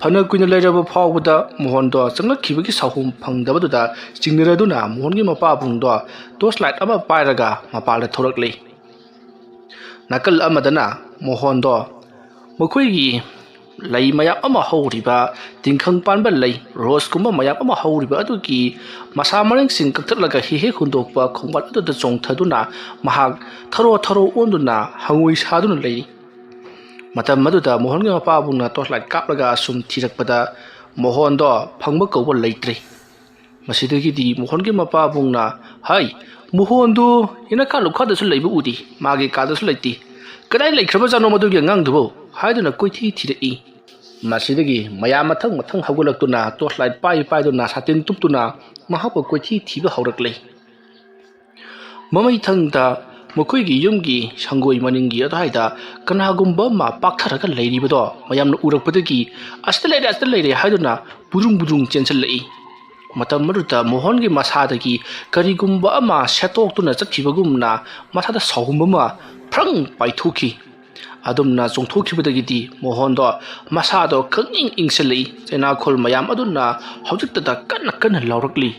ꯐꯅ ꯀꯨꯏꯅ ꯂꯩꯔꯕ ꯐꯥꯎꯕꯗ ꯃꯣꯍꯟꯗꯣ ꯆꯪꯂꯛꯈꯤꯕꯒꯤ ꯁꯥꯍꯨꯝ ꯐꯪꯗꯕꯗꯨꯗ ꯆꯤꯡꯅꯔꯗꯨꯅ ꯃꯣꯍꯟꯒꯤ ꯃꯄꯥꯕꯨꯡꯗꯣ ꯇꯣꯔꯆ ꯂꯥꯏꯠ ꯑꯃ ꯄꯥꯏꯔꯒ ꯃꯄꯥꯟꯗ ꯊꯣꯔꯛꯂꯤ꯫ ꯅꯥꯀꯜ ꯑꯃꯗꯅ ꯃꯣꯍꯟꯗꯣ ꯃꯈꯣꯏꯒꯤ ꯂꯩ ꯃꯌꯥꯝ ꯑꯃ ꯍꯧꯔꯤꯕ, ꯇꯤꯡꯈꯪ ꯄꯥꯟꯕ ꯂꯩ, ꯔꯣꯁꯀꯨꯝꯕ ꯃꯌꯥꯝ ꯑꯃ ꯍꯧꯔꯤꯕ ꯑꯗꯨꯒꯤ ꯃꯁꯥ ꯃꯔꯦꯡꯁꯤꯡ ꯀꯛꯊꯠꯂꯒ ꯍꯦꯛ ꯍꯦꯛ ꯍꯨꯟꯗꯣꯛꯄ ꯈꯣꯡꯕꯥꯜ ꯑꯗꯨꯗ ꯆꯣꯡꯊꯗꯨꯅ ꯃꯍꯥꯛ ꯊꯔꯣ ꯊꯔꯣ ꯑꯣꯟꯗꯨꯅ ꯍꯪꯉꯣꯏ ꯁꯥꯗꯨꯅ ꯂꯩꯔꯤ꯫ ꯃꯇꯝ ꯑꯗꯨꯗ ꯃꯣꯍꯟꯒꯤ ꯃꯄꯥꯕꯨꯡꯅ ꯇꯣꯔꯆ ꯂꯥꯏꯠ ꯀꯥꯞꯂꯒ ꯑꯁꯨꯝ ꯊꯤꯔꯛꯄꯗ ꯃꯣꯍꯟꯗꯣ ꯐꯪꯕ ꯀꯧꯕ ꯂꯩꯇ꯭ꯔꯦ꯫ ꯃꯁꯤꯗꯒꯤꯗꯤ ꯃꯣꯍꯟꯒꯤ ꯃꯄꯥꯕꯨꯡꯅ, "ꯍꯥꯏ, ꯃꯣꯍꯟꯗꯨ ꯏꯅꯥꯛꯈꯥ ꯂꯨꯈꯥꯗꯁꯨ ꯂꯩꯕ ꯎꯗꯦ, ꯃꯥꯒꯤ ꯀꯥꯗꯁꯨ ꯂꯩꯇꯦ꯫ ꯀꯗꯥꯏ ꯂꯩꯈ꯭ꯔꯕꯖꯥꯠꯅꯣ ꯃꯗꯨꯒꯤ ꯑꯉꯥꯡꯗꯨꯕꯨ?" ꯍꯥꯏꯗꯨꯅ ꯀꯣꯏꯊꯤ ꯊꯤꯔꯛꯏ꯫ ꯃꯁꯤꯗꯒꯤ ꯃꯌꯥꯝ ꯃꯊꯪ ꯃꯊꯪ ꯍꯧꯒꯠꯂꯛꯇꯨꯅ torch light ꯄꯥꯏ ꯄꯥꯏꯗꯨꯅ ꯁꯥꯇꯤꯟ ꯇꯨꯞꯇꯨꯅ ꯃꯍꯥꯛꯄꯨ ꯀꯣꯏꯊꯤ ꯊꯤꯕ ꯍꯧꯔꯛꯂꯦ꯫ ꯃꯃꯩꯊꯪꯗ ꯃꯈꯣꯏꯒꯤ ꯌꯨꯝꯒꯤ ꯁꯪꯒꯣꯏ ꯃꯅꯤꯡꯒꯤ ꯑꯗꯨꯋꯥꯏꯗ ꯀꯅꯥꯒꯨꯝꯕ ꯑꯃ ꯄꯥꯛꯊꯔꯒ ꯂꯩꯔꯤꯕꯗꯣ ꯃꯌꯥꯝꯅ ꯎꯔꯛꯄꯗꯒꯤ "ꯑꯁꯤꯗ ꯂꯩꯔꯦ, ꯑꯁꯤꯗ ꯂꯩꯔꯦ" ꯍꯥꯏꯗꯨꯅ ꯕꯨꯗ꯭ꯔꯨꯡ ꯕꯨꯗ꯭ꯔꯨꯡ ꯆꯦꯟꯁꯤꯜꯂꯛꯏ꯫ ꯃꯇꯝ ꯑꯗꯨꯗ ꯃꯣꯍꯣꯟꯒꯤ ꯃꯁꯥꯗꯒꯤ ꯀꯔꯤꯒꯨꯝꯕ ꯑꯃ ꯁꯦꯠꯇꯣꯛꯇꯨꯅ ꯆꯠꯈꯤꯕꯒꯨꯝꯅ ꯃꯁꯥꯗ ꯁꯥꯎꯍꯨꯝ ꯑꯃ ꯐ꯭ꯔꯪ ꯄꯥꯏꯊꯣꯛꯈꯤ꯫ ꯑꯗꯨꯝꯅ ꯆꯣꯡꯊꯣꯛꯈꯤꯕꯗꯒꯤꯗꯤ ꯃꯣꯍꯣꯟꯗꯣ ꯃꯁꯥꯗꯣ ꯈꯪꯏꯪ ꯏꯪꯁꯤꯜꯂꯛꯏ꯫ ꯆꯩꯅꯥꯈꯣꯜ ꯃꯌꯥꯝ ꯑꯗꯨꯅ ꯍꯧꯖꯤꯛꯇꯗ ꯀꯟꯅ ꯀꯟꯅ ꯂꯥꯎꯔꯛꯂꯤ꯫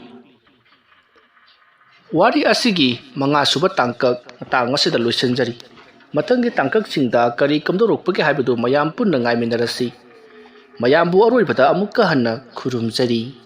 ꯋꯥꯔꯤ ꯑꯁꯤꯒꯤ ꯃꯉꯥꯁꯨꯕ ꯇꯥꯡꯀꯛ ꯃꯇꯥꯡ ꯑꯁꯤꯗ ꯂꯣꯏꯁꯤꯟꯖꯔꯤ꯫ ꯃꯊꯪꯒꯤ ꯇꯥꯡꯀꯛꯁꯤꯡꯗ ꯀꯔꯤ ꯀꯝꯗꯧꯔꯛꯄꯒꯦ ꯍꯥꯏꯕꯗꯨ ꯃꯌꯥꯝ ꯄꯨꯟꯅ ꯉꯥꯏꯃꯤꯟꯅꯔꯁꯤ꯫ ꯃꯌꯥꯝꯕꯨ ꯑꯔꯣꯏꯕꯗ ꯑꯃꯨꯛꯀ ꯍꯟꯅ ꯈꯨꯔꯨꯝꯖꯔꯤ꯫